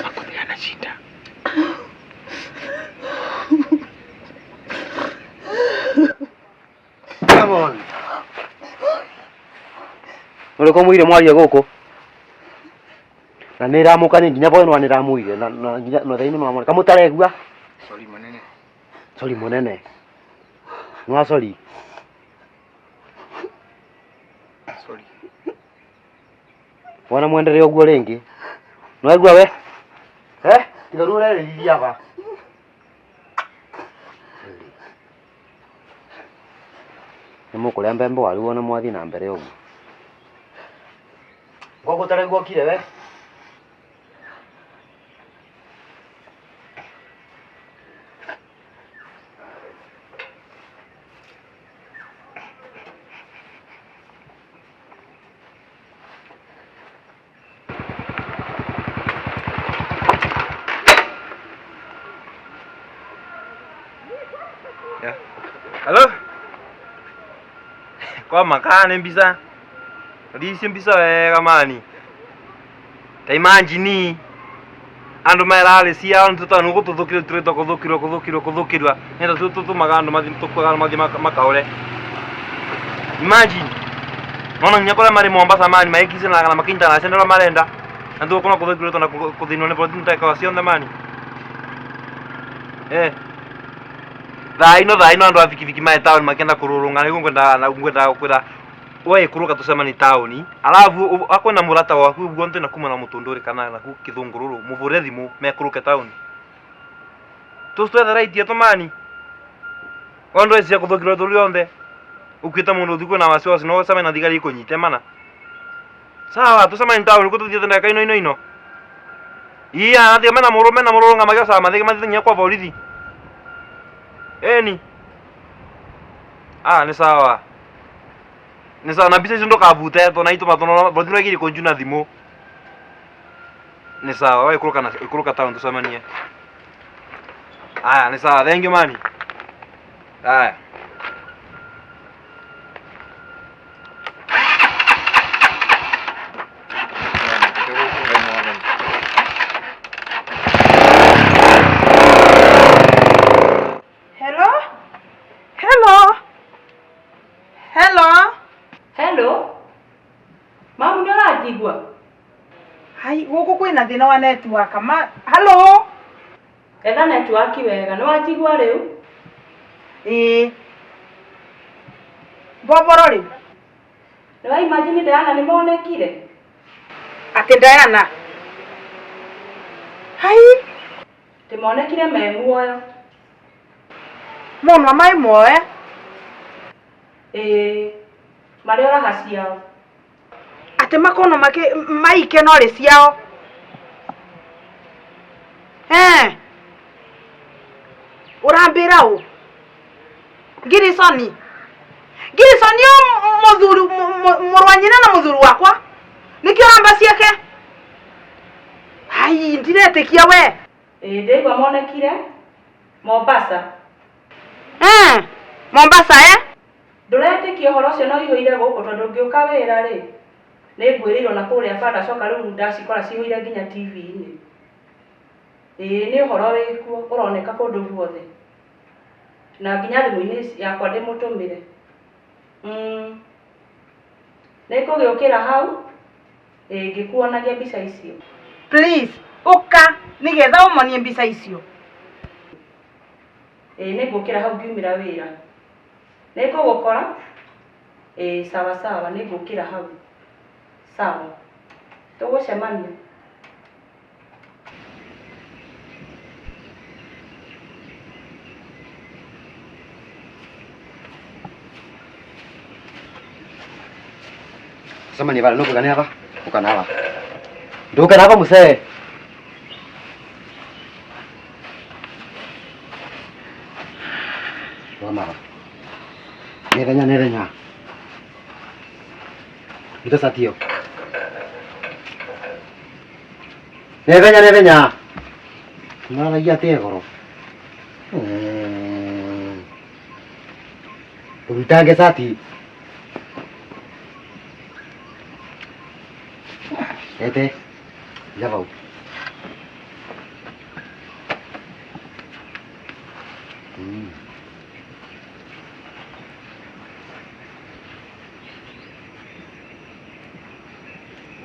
Makothi hana shida.
Come on. Nũrĩkũ mũire mwaria gũkũ na nĩ ĩramũkania nginya boy nwa nĩ ĩramũire na na nginya na thaa ino nĩwamona kamũtaregua.
Sorry munene.
Sorry munene. Nwa sorry.
Sorry.
Wona mwendelee ũguo rĩngĩ. Nĩwaigua we? Eh? Tiga rĩu ũrerĩrĩria aba. Nĩ mũkũrĩa mbembe waru wona mwathiĩ na mbere ũguo. Ngũkũ ũtaregua ũkire we?
Yeah. Hello? Kwa makane mbisa. Ricio mbisa wega mani. Ta imagine andu merarĩ ciao nĩ tũtanu gũtũthũkĩrwo tũrĩtwo kũthũkirwo kũthũkirwo kũthũkirwa nĩ ta tũtũmaga andũ mathiĩ tũkuaga andũ mathiĩ makaũre. Imagine nona nginya kũrĩa marĩ Mombasa mani magĩkicanaga na makĩnyitana na ciana ũrĩa marenda na tũgũkorwo kũthũkirwo na kũthĩnwo nĩ borithi ndagĩka o ciothe mani. Eh. Thaa ino thaa ino andũ a bikibiki marĩ taũni makĩenda kũrũrũngana nĩguo ngwendaga na ngwendaga kwĩra we ikũrũka tũcemanie taũni alafu akwĩna mũrata waku ũguo ntĩ na kuma na mũtũndũrĩ kana na ku kĩthũngũrũrũ mũbũre thimũ mekũrũke taũni tũcitwetheraitie tũmani ondo cia kũthũkirwo tũrĩ onthe ũkuĩte mũndũ ũthiĩ kwĩna wasiwasi no ũcemanie na thigari ikũnyite mana sawa tũcemanie taũni kũ tũthiĩte ndagĩka ino ino ino iya athiĩ mena mũrũ mena mũrũrũnga magĩocaga mathiĩ mathiĩ nginya kwa borithi eni ah nĩ sawa nĩ sawa na mbica icio ndũkabute tondũ na itũma tondũ borithi nĩmagirie kũnjuna thimũ nĩ sawa we ikũrũka na ikũrũka taũni tũcemanie aya nĩ sawa thank you mani aya.
Hello? Hello? Hello?
Hello? Mamu nĩ ũranjigua?
Hai, gũkũ kwĩna thĩna wa network. Ma, hello?
Etha network wega. Nĩ wanjigua rĩu?
Ĩĩ. Mboboro rĩu?
Nĩ wa imagine Diana nĩ monekire?
Atĩ Diana? Hai!
Ndĩmonekire me muoyo.
Mũnwa maĩ muoe?
Ĩĩ. Marĩ o raha ciao.
Atĩ makono makĩ maike no rĩ ciao. Eh. Ũrambĩra ũ? Ngirisoni. Ngirisoni ũ mũthuri mũrũ wa nyina na mũthuri wakwa. Nĩkĩo ũramba ciake? Hai, ndiretĩkia we.
Ĩĩ ndĩraigua monekire Mombasa.
Eh, Mombasa eh?
Ndũretĩkia ũhoro ũcio no ũihũire gũkũ tondũ ngĩũka wĩra rĩ nĩ ngwĩrĩirwo na kũrĩa bara ndacoka rĩu ndacikora cihũire nginya TV-inĩ. Ĩĩ nĩ ũhoro wĩkuo ũroneka kũndũ guothe na nginya thimũ-inĩ yakwa ndĩmũtũmĩre. Nĩ ngũgĩũkĩra hau ĩĩ ngĩkuonagia mbica icio.
Please, ũka nĩgetha ũmonie mbica icio.
Ĩĩ nĩ ngũkĩra hau ngiumĩra wĩra. Nĩ ngũgũkora? Ĩĩ sawa sawa nĩ ngũkĩra hau. Sawa. Tũgũcemania.
Sema ni vale nuku kaneva ukanava ndukanava musee wamava nethenya nethenya ruta satio nethenya nethenya mararagia atia goro rutange sati Ete, ya vau.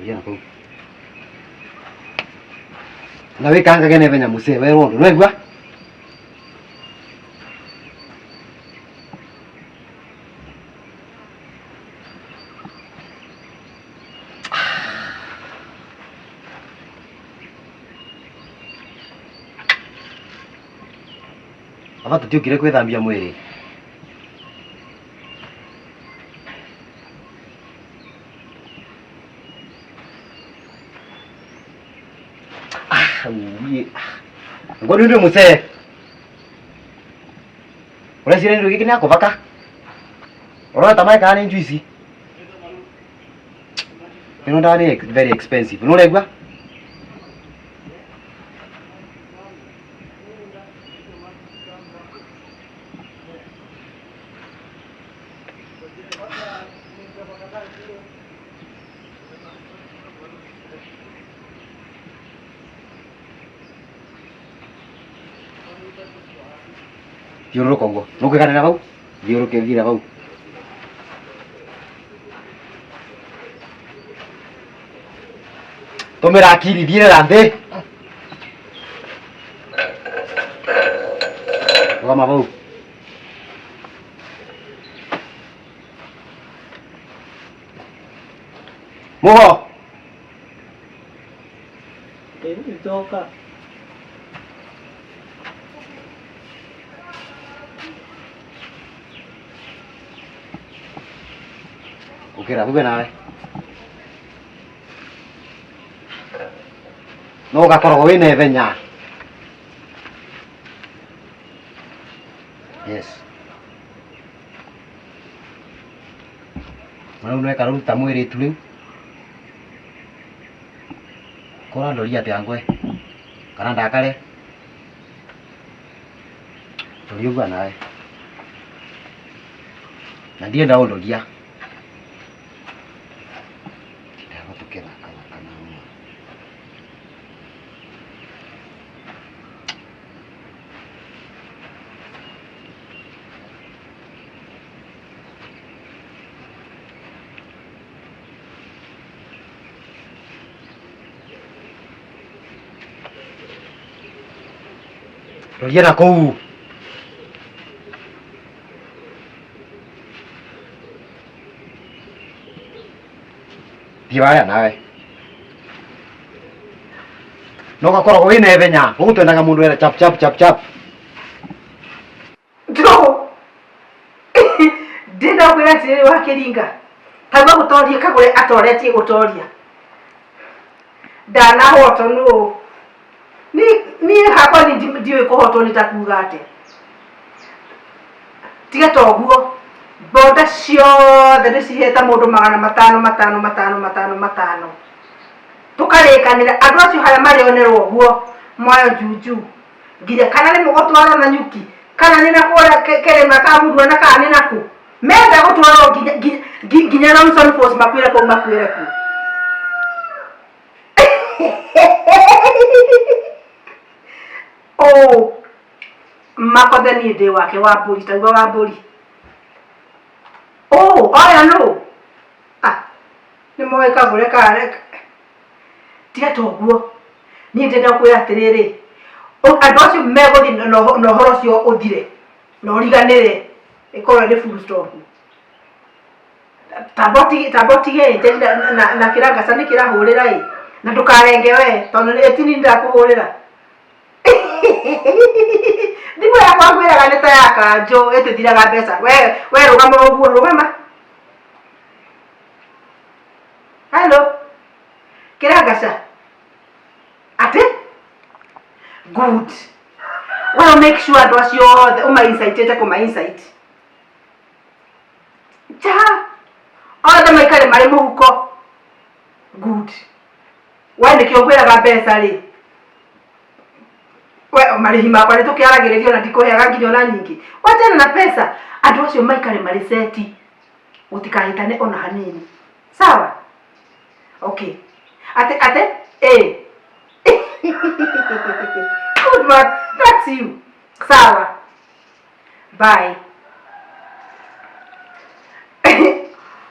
Oye, na Na wikanga gene venya muse we rondo nwegwa. Aba tutiukire kwithambia mwiri. Ah, uye. Ngoni ndio muse. Ureciria ndio giki ni Urona ta maĩ kana nĩ juice? Ĩno ndawa nĩ very expensive. Nũraigua? Thiũrũrũka ũguo. Nũkũiganĩra vau? Thiũrũrũke ũthiĩre vau. Tũmĩra akili thiĩrĩra nthĩ. Rũgama vau. Mũgo.
Nĩndoka.
Ũkĩra tuge nawe. No ũgakoragwo wĩna ithenya. Yes. Na rĩu nĩweka rĩu ta mwĩrĩtu rĩu. Kũrandoria atĩa ngwe? Kana ndakare? Ndoria ũguo nawe. Na ndienda ũndoria. Ndĩragwo tũkĩthakathaka na mwana. Roria na kũu. Thiĩ warĩa nawe. No ũgakoragwo wĩna ithenya. Gũkũ twendaga mũndũ wĩna chap chap chap chap.
Ndũgũ. Ndĩna kwĩra atĩrĩrĩ wa kĩringa. Taigua gũtoria kagũre atoretie gũtoria. Ndanahotwo nũ. Niĩ hakwa niĩ ndiũĩ kũhotwo nĩ ta kuga atĩa. Tiga ta ũguo. Mbonda ciothe ndĩcihete mũndũ magana matano matano matano matano matano. Tũkarĩkanĩra andũ acio harĩa marĩonerwo ũguo mwayo juju nginya kana nĩ mũgũtwarwo na nyuki kana nĩ na kũrĩa kĩrĩma ka mũrua na kana nĩ nakũ menda gũtwarwo nginya nginya nginya Johnson Falls makuĩre kũu makuĩre kuo. Oh, makothe niĩ ndĩ wake wa mbũri taigua wa mbũri. Oh, oya nũ? Ah, nĩ moĩ kagũre kare tiga ta ũguo niĩ ndĩrenda kwĩra atĩrĩrĩ andũ acio megũthiĩ na ũhoro ũcio ũthire. Na ũriganĩre ĩkorwo nĩ full stop. Tambotige na kĩrangaca nĩ kĩrahũrĩra ĩ na ndũkarenge we tondũ nĩ tini ndakũhũrĩra. Thimũ yakwa ngwĩraga nĩ ta ya kanjũ ĩtĩthiraga mbeca. We rũgama ũguo rũgama. Hello. Kĩrangaca. Atĩ? Good. Well, make sure andũ acio othe ũma insightĩte kũma insight. Ja. Othe maikare marĩ mũhuko. Good. We nĩkĩo ngwĩraga mbeca rĩ. We marĩhi makwa nĩ tũkĩaragĩrĩria ona ndikũheaga nginya ona nyingĩ. Wachana na pesa. Andũ acio maikare marĩ seti. Gũtikahĩtane ona hanini. Sawa? Okay. Ate ate eh. Good one. That's you. Sawa. Bye.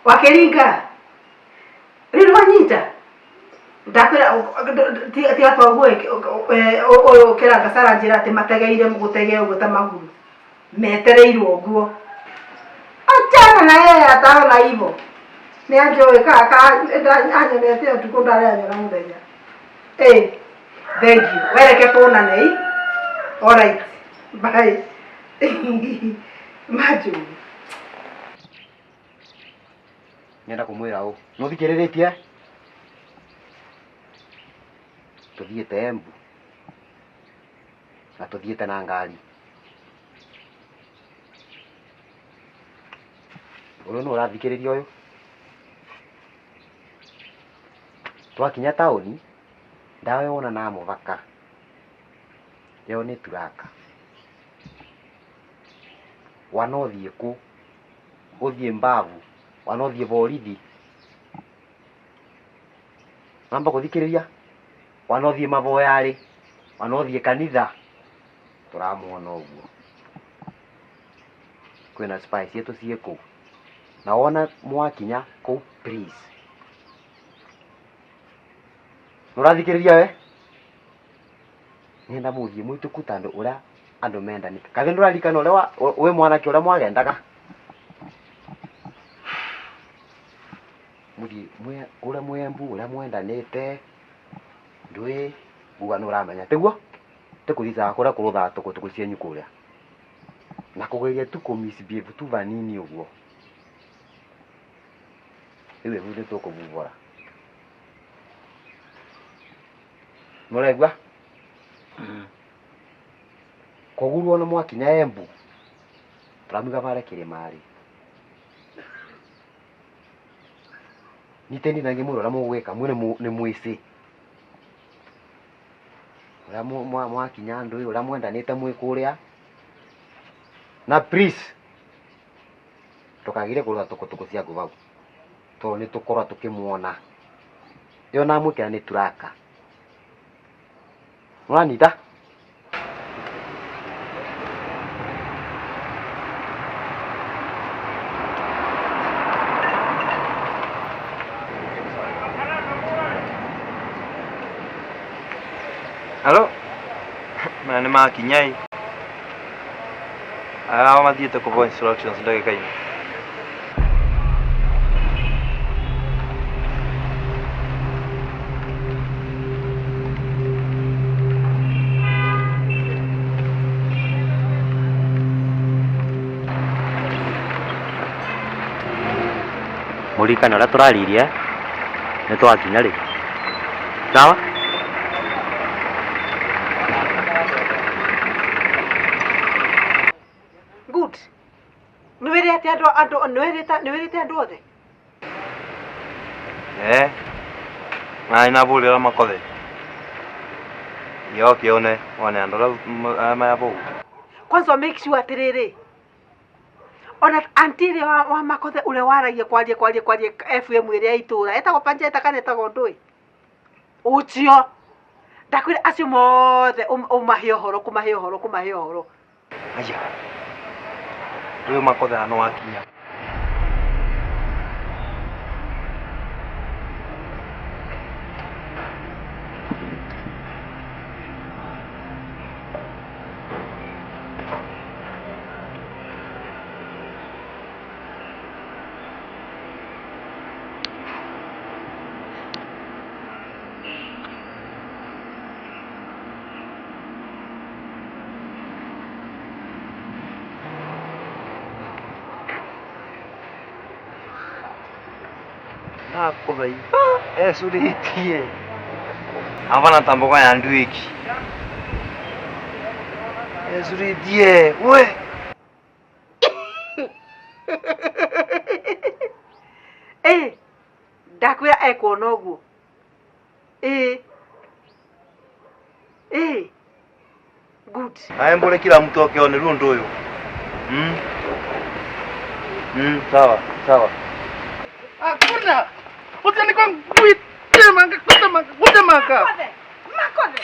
Wakiringa. Rĩu wanyita. Ndakwĩra tiga twaguo ũyũ kĩranga njĩra atĩ mategeire gũtegea ũguo ta maguru. Metereirwo ũguo. Achana na yeye ataona hivyo. Nĩ anjũĩ ka anyonete ũtukũ ndarĩ anyona mũthenya. Eh, thank you. Wereke tuonane ĩ. All right. Bye. Manjũ.
Nyenda kumwira ũ nũthikĩrĩrĩtie tũthiĩte Embu na tũthiĩte na ngari ũyũ nũ ũrathikĩrĩria ũyũ twakinya taũni ndawa yona na mũbaka ĩyo nĩ turaka wana ũthiĩ kũ ũthiĩ mbavu wana ũthiĩ borithi namba kũthikĩrĩria wana ũthiĩ maboyarĩ wana ũthiĩ kanitha tũramuona ũguo kwĩna spy cietũ ciĩ kũu na wona mwakinya kũu please nũrathikĩrĩria we nenda mũthiĩ mũituku tondũ ũrĩa andũ mendanĩte kathĩ ndũraririkana ũrĩa wĩ mwanake ũrĩa mwagendaga mũthiĩ ũrĩa mwĩ Embu ũrĩa mwendanĩte ndũĩ nguga nĩũramenya tiguo tĩkũthicaga kũrĩa kũrũthaga tũkũtũkũ cienyu kũrĩa na kũgeria tu kũ misbehave tu vanini ũguo rĩu ĩbu nĩtũkũbubũra nĩũraigua kũgurwo na mwakinya Embu tũramiga bare kĩrĩma-rĩ nite ndinange mwĩra ũrĩa mũgwĩka mwĩ nĩ mwĩcĩ ũrĩa mwakinya ndũĩ ũrĩa mwendanĩte mwĩ kũrĩa na please ndũkagire kũrũtha tũkũtũkũ ciaku hau tondũ nĩ tũkorwo tũkĩmuona ĩyo namwĩkĩra nĩ turaka nĩũranyita.
Halo? Maya nĩ makinya ĩ. Aya mathiĩte kũbwo instructions ndagĩka-inĩ.
Mũririkane ũrĩa tũraririe nĩ twakinya rĩ sawa.
Good. Nĩwĩrĩte andũ andũ nĩwĩrĩte nĩwĩrĩte andũ othe?
Eh. Na inabulira makothe. Yoke one one andũ arĩa maya bau.
Kwanza make sure atĩrĩrĩ ona anti ĩrĩa wa makothe ũrĩa waragia kwaria kwaria kwaria FM ĩrĩa ya itũra etagwo pancheta kana etagwo ndũĩ ũcio ndakwĩra acio mothe ũmahe ũhoro kũmahe ũhoro kũmahe ũhoro.
Aya. Ũyũ makothe ano wakinya. Ndakũthai ecurĩtie avana ta mboga ya nduĩki ecurĩtie we.
Ĩ ndakwĩra ekuona ũguo ĩ ĩ good.
Aya mbure kila mtu akione rĩu ũndũ ũyũ. Sawa sawa.
Hakuna. Usiandikwe ngwitemanga kutemanga kutemanga.
Makothe.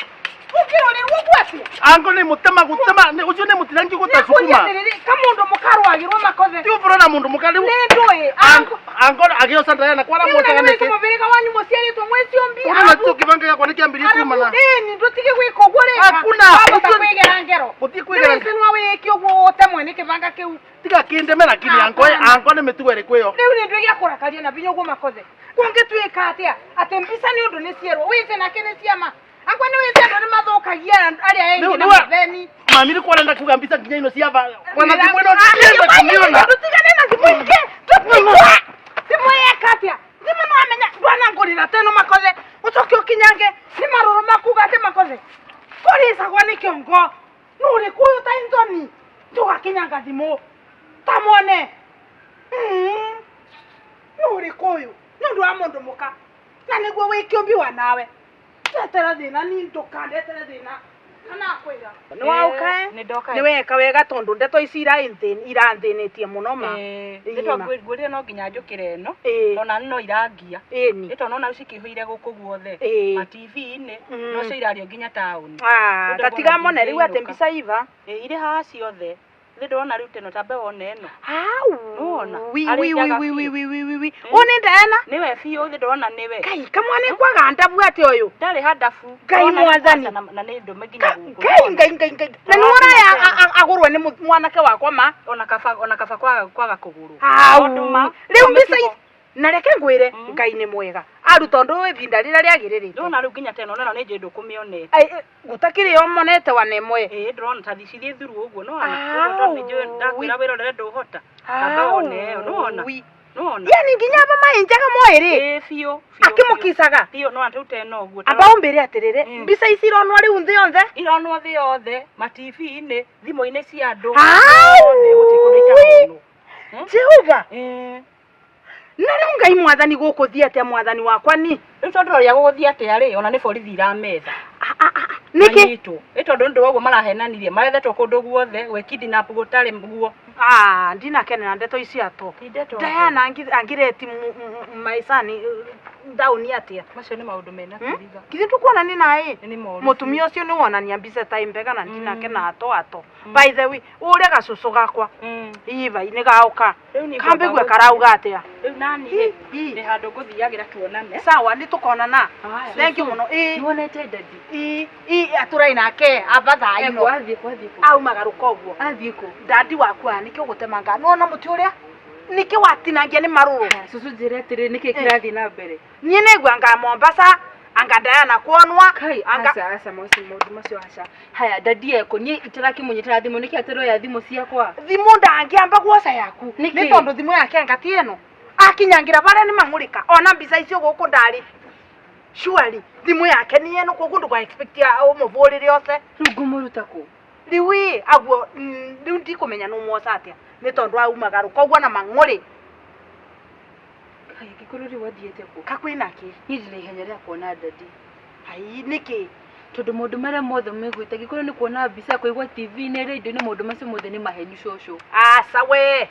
Ũkĩrorerwo ũguo atĩa?
Ango nĩ mũtema gũtema nĩ ũcio nĩ mũtinangi gũta sukuma.
Ka mũndũ mũkarwagĩrwo makothe.
Ti ũboro na mũndũ mũka rĩu.
Nĩ ndũĩ.
Ango ango agĩoca ndayana kwara
Rĩu na
mwocaga
nĩ
nĩkĩ?
wĩci mũbĩrĩga wanyu mũciarĩtwo mwĩ ciũmbi.
Ũrona tũ kĩbanga gĩakwa nĩ kĩambirie kumana.
Ĩni ndũtige gwĩka ũguo rĩka.
Hakuna.
Wahota
Ũcio-
kwĩgera ngero.
Gũthiĩ kwĩgera
Nĩ wĩci no wĩke ũguo ũtemwe nĩ kĩbanga kĩu.
Tiga kĩndeme lakini ango ango nĩ mĩtugo ĩrĩkũ ĩyo?
Rĩu nĩ ndwĩgĩa kũrakaria na binya ũguo makothe. Kũngĩtuĩka atĩa atĩ mbica nĩ ũndũ nĩ cierwo wĩce nake nĩ ciama. Angwa nĩ wĩce andũ nĩ mathũkagia arĩa
Rĩu
engĩ na
nĩwe-
matheni.
Mami nĩ kwarenda kuga mbica nginya ino cia ba. Kwana thimũ ĩno ndienda kũmĩona.
Tũtigane na thimũ ingĩ. Tũtigwe. Thimũ yeka atĩa? Thimũ no amenya ndwana ngũrĩra teno makothe. Ũcoke ũkinyange nĩ marũrũ makuga atĩ makothe. Kũrĩcagwo nĩ kĩongo. Nũ ũrĩkũ ũyũ ta Anthony? Tũgakinyanga thimũ. Ta mwone. Nũ ũrĩkũ ũyũ? Nĩ ũndũ wa mũndũ mũka. Na nĩguo wĩ kĩũmbi wa nawe. Ndetera thĩna ni ndũkandetere thĩna. Kana akwĩra. Nĩ waũka
Nĩ ndoka.
nĩ weka wega tondũ ndeto ici irathĩnĩtie mũno ma.
Ngwĩrire no nginya njũkĩre ĩno
Ĩĩ.
ona no irangia
Ĩni.
ĩ tondũ nona cikĩihũire gũkũ guothe
Ĩĩ.
ma TV-inĩ no cio irario nginya taũni.
Ah,
Rĩu
tatiga
ndĩrona
mone rĩu atĩ
ndingĩinũka.
mbica iva.
Ĩ irĩ haha ciothe thĩ ndĩrona rĩu teno tambe wone ĩno.
Hau.
Nĩwona?
Wi
Arĩ
wi
njaga
wi wi
biũ.
wi wi wi wi. Ũyũ nĩ Diana?
Nĩwe biũ thĩ ndĩrona nĩwe.
Ngai kamwana kwaga ndabu atĩ ũyũ.
Ndarĩ handabu.
Ngai
Ndĩrona
mwathani.
na na nĩ ndũme nginya gũkũ.
Ngai ngai ngai ngai. Na nĩ ũraya agũrwe nĩ mwanake wakwa ma.
Ona kaba ona kaba kwaga kwaga kũgũrũ.
Hau.
Tondũ ma
Rĩu mbica ici na reke ngwĩre Ngai nĩ mwega. Aru tondũ ibinda rĩrĩa rĩagĩrĩrĩte.
Ndĩrona rĩu nginya teno neno nĩ njũĩ ndũkũmĩonete.
Ai, gũtakĩrĩ o monete wa nemwe.
Ĩĩ ndĩrona ta thicithiĩ thuru ũguo nĩwona. Ũguo tondũ nĩ njũĩ ndakwĩra wĩrorere ndũhota. Kamba wone ĩyo nĩwona. Nĩwona.
Yani nginya aba mainjaga mwĩrĩ.
Ĩĩ biũ.
Akĩmũkicaga.
Biũ nĩwona rĩu teno ũguo.
Amba ũmbĩre atĩrĩrĩ, mbica ici ironwo rĩu thĩ yothe.
Ironwo thĩ yothe, ma TV-inĩ, thimũ-inĩ cia andũ.
Au!
Yothe, gũtirĩ kũndũ itaronwo.
Jehova. Na rĩu Ngai mwathani gũkũthiĩ atĩa mwathani wakwa ni?
Rĩu tondũ ũrĩa gũgũthiĩ atĩa rĩ, ona nĩ borithi irametha.
Nĩkĩ?
Manyitwo. Ĩ tondũ nĩ ũndũ wa ũguo marahenanirie, marethetwo kũndũ guothe, gwĩ kidnap gũtarĩ guo.
Ah, ndinakenera ndeto ici ato.
Ndeto
Diana angireti maicani ndaũni atĩa?
Macio nĩ maũndũ mena kĩriga.
Githĩ tũkuona nĩ naĩ?
Nĩ moru.
Mũtumia ũcio nĩ wonania mbica ta imbega na ndinakena ato ato. By the way, ũrĩa gacũcũ gakwa. Iva nĩ gaũka.
Rĩu nĩ
Kambĩgue
ngwamba
karauga atĩa?
Rĩu nani rĩ, ndĩ handũ ngũthiagĩra tuonane.
Sawa, nĩ tũkonana. Thank you mũno. Ĩ.
Nĩwonete dadi?
Ĩ, ĩ atũrai nake aba thaa ino.
Athiĩ kũ athiĩ kũ?
Auma garuka ũguo.
Athiĩ kũ?
Dadi waku haha nĩkĩo ũgũtemanga. Nĩwona mũtĩ ũrĩa? Nĩkĩ watinangia nĩ marũrũ?
Cucu njĩre atĩrĩ nĩkĩ kĩrathiĩ na mbere?
Niĩ nĩngua anga Mombasa, anga Diana kuonwa,
Kai,
anga
aca aca macio maũndũ macio aca. Haya dadi eko niĩ itarakĩmũnyitĩra thimũ nĩkĩ ateroya thimũ ciakwa?
thimũ ndangĩamba guoca yaku.
Nĩkĩ?
Nĩ tondũ thimũ yake anga ti ĩno. Akinyangira barĩa nĩ mang'ũrĩka. Ona mbica icio gũkũ ndarĩ. Surely thimũ yake nĩ ĩno koguo ndũga expect ũmũbũrĩre oce.
Rĩu ngũmũruta kũ?
Rĩu ĩ aguo rĩu ndikũmenya nĩ ũmwoca atĩa nĩ tondũ auma garuka ũguo na mang'ũrĩ.
Kai angĩkorwo rĩu athiĩte kũ?
Ka kwĩna kĩ?
Niĩ ndĩna ihenya rĩa kuona dadi.
Ai nĩkĩ?
Tondũ maũndũ marĩa mothe maiguĩte angĩkorwo nĩ kuona mbica kũigua TV-inĩ radio-inĩ maũndũ macio mothe nĩ maheni cũcũ.
Aca we.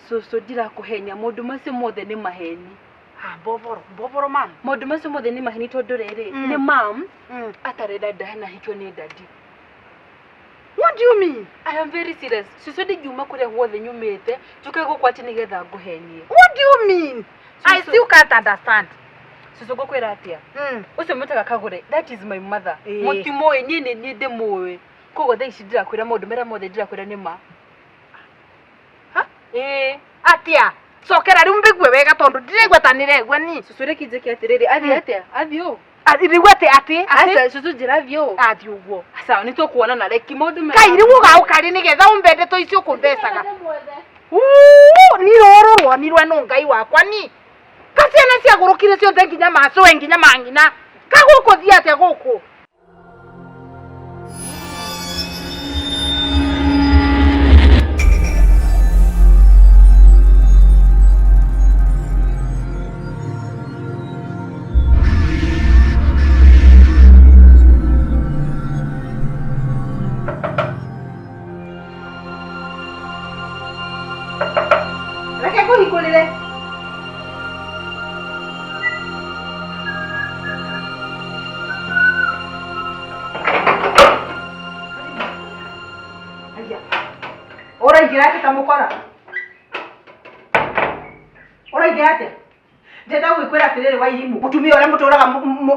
Cũcũ ndirakũhenia maũndũ macio mothe nĩ maheni.
Ah, mboboro, mboboro mam.
Maũndũ macio mothe nĩ maheni tondũ rĩrĩ nĩ mam atarenda Diana ahikio nĩ dadi.
What do you mean?
I am very serious. Cũcũ ndingiuma kũrĩa guothe nyumĩte njũke gũkũ atĩ nĩgetha ngũhenie.
What do you mean? I still can't understand.
Cũcũ ngũkwĩra atĩa? Ũcio mwĩtaga Kagũre, that is my mother.
Ĩĩ.
Mũtimũĩ, niĩ nĩ niĩ ndĩmũĩ. Koguo thaa ici ndĩrakwĩra maũndũ marĩa mothe ndĩrakwĩra nĩ ma.
Ĩĩ. Atĩa? Cokera rĩu mbĩgue wega tondũ ndiraigua ta nĩregua ni.
Cũcũ reke njĩke atĩrĩrĩ, athiĩ atĩa? Athiĩ ũ?
Rĩu atĩ atĩ atĩ.
Aca, cũcũ njĩra athiĩ ũ?
Athiĩ ũguo.
Sawa, nĩ tũkuonana reki maũndũ maya.
Kai rĩu ũgaũka rĩ nĩgetha ũmbe ndeto icio ũkũmbecaga. Ni rũrũ ruonirwe nũ Ngai wakwa ni. Ka Ciana ciagũrũkire ciothe nginya macũe nginya mang'ina. Ka gũkũ thiĩ atĩa gũkũ?
Reke ngũhingũrĩre. Ũraingĩra atĩa ta mũkora? Ũraingĩra atĩa? Ndĩrenda gũgĩkwĩra atĩrĩrĩ Wairimũ, mũtumia ũrĩa mũtũraga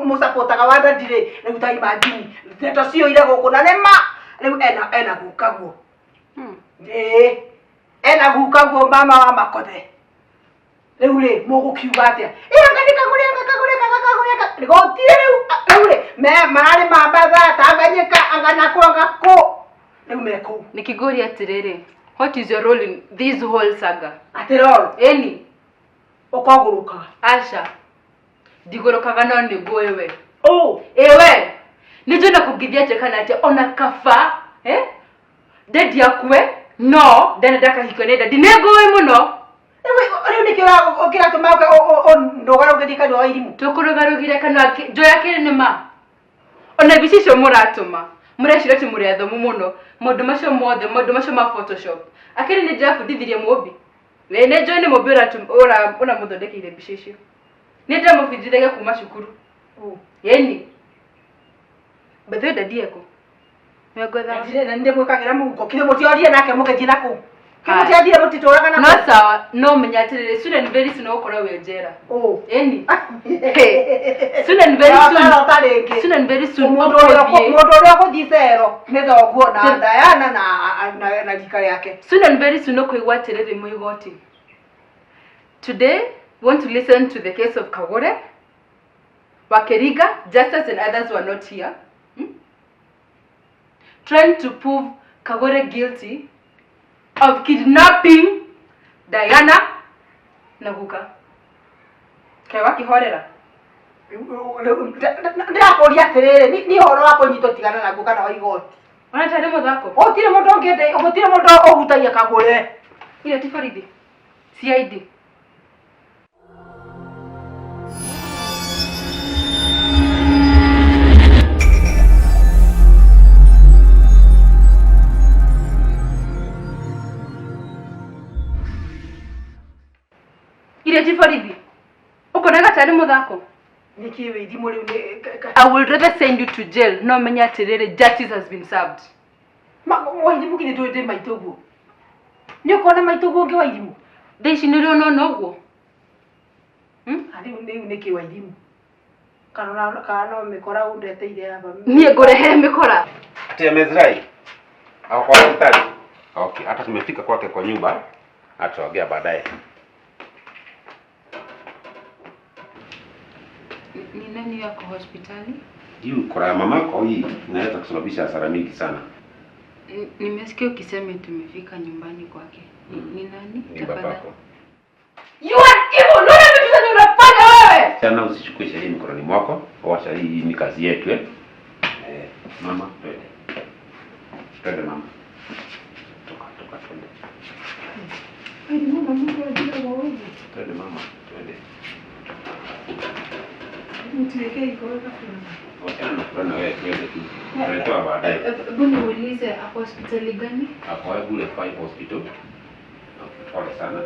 mũcapotaga wa ndadi rĩ, rĩu ta imagine ndeto ciyũire gũkũ na nĩ ma rĩu ena ena gukaguo. Ĩĩ ena gukaguo mama wa makothe. Rĩu rĩ mũgũkiuga atĩa? Ĩ anga nĩ kagũre anga kagũre anga kagũre anga gũtirĩ rĩu rĩu rĩ me mararĩ Mambatha Tanganyika anga nakũ anga kũ rĩu me kũu.
Nikiguria atiriri, what is your role in this whole saga?
Atĩ role?
Ĩni.
Ũkagũrũka?
Aca. Ndigũrũkaga no nĩ ngũĩ we.
Ũ.
Ĩ we. Nĩ njũĩ na kũngĩthiĩ atĩa kana atĩa ona kaba eh? Daddy akue no ndene ndakahikio nĩ daddy. Nĩ ngũĩ mũno.
Rĩu nĩkĩ kĩratũma ũndũgarũgĩrie kanua wa irimũ?
Tũkũrũgarũgire kanua njũĩ akĩrĩ nĩ ma. Ona mbica icio mũratũma mũreciria atĩ mũrĩ athomu mũno maũndũ macio mothe maũndũ macio ma photoshop akĩrĩ nĩ ndĩrabundithirie mũmbi we nĩ njũĩ nĩ mũmbi ũramũthondekeire mbica icio nĩ ndĩramũbundithagia kuma cukuru ĩni bethe ndadi ekũ
Na ndĩmwĩkagĩra mũhuko kĩrĩ mũtiorie nake mũgĩthiĩ na kũu kĩmũtiathire mũtitũraga na
no sawa no menya atĩrĩrĩ soon and very soon ũgũkorwo wĩ njera ĩni soon and very soon
Rota rĩngĩ
soon and very soon
mũndũ ũrĩa
ũgũthiĩ.
mũndũ ũrĩa ũgũthiĩ cero nĩ thoguo na Diana na na rika rĩake
soon and very soon ũkũigua atĩrĩrĩ mwĩ igoti today we want to listen to the case of Kagure Wakeriga Justus and others were not here Trying to prove Kagore guilty of kidnapping Diana na guka. Kaĩ wakĩhorera?
Ndĩrakũria atĩrĩrĩ, nĩ ũhoro wa kũnyitwo tigana naguo kana wa igoti.
Ona tarĩ mũthako.
Gũtirĩ mũndũ ũngĩenda, gũtirĩ mũndũ ũhutagia Kagũre.
Ira ti borithi. CID. Iria ti borithi. Ũkonaga tarĩ mũthako.
Nĩkĩ wĩ irimũ rĩu nĩ
I will rather send you to jail no menye atĩrĩrĩ justice has been served.
Wairimũ githĩ ndũĩ ndĩ maitũ guo? Nĩ ũkona maitũ guo ũngĩ wairimũ?
Thaa ici nĩ ũrĩ ũnona ũguo?
Rĩu rĩu nĩkĩ wairimũ? Kana kana no mĩkora ũndeteire haha.
Niĩ ngũrehere mĩkora.
Ati amezirai? Ako kwa hospitali? Okay, hata tumefika kwake kwa nyumba, ataongea baadaye.
Ni nani yako hospitali?
Hii mkora ya mamako hii inaweza kusababisha hasara mingi sana.
Nimesikia ukisema tumefika nyumbani kwake. Ni nani?
Ni babako.
You are evil. Unaona vitu zenye unafanya wewe?
Sana usichukue sheria mikononi mwako. Wacha hii ni kazi yetu eh. Eh, mama twende. Twende mama. Toka toka twende.
Wairimũ na mũndũ anjĩraga ũguo.
Twende mama, twende.
Mtiwekee igoro na fulana.
Wachana na fulana wewe twende tu. Tutatoa baadaye.
Hebu niulize ako hospitali gani?
Ako Bule 5 Hospital. Pole sana.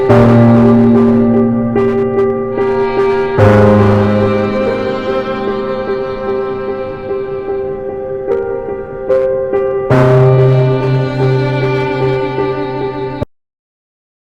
Thank you.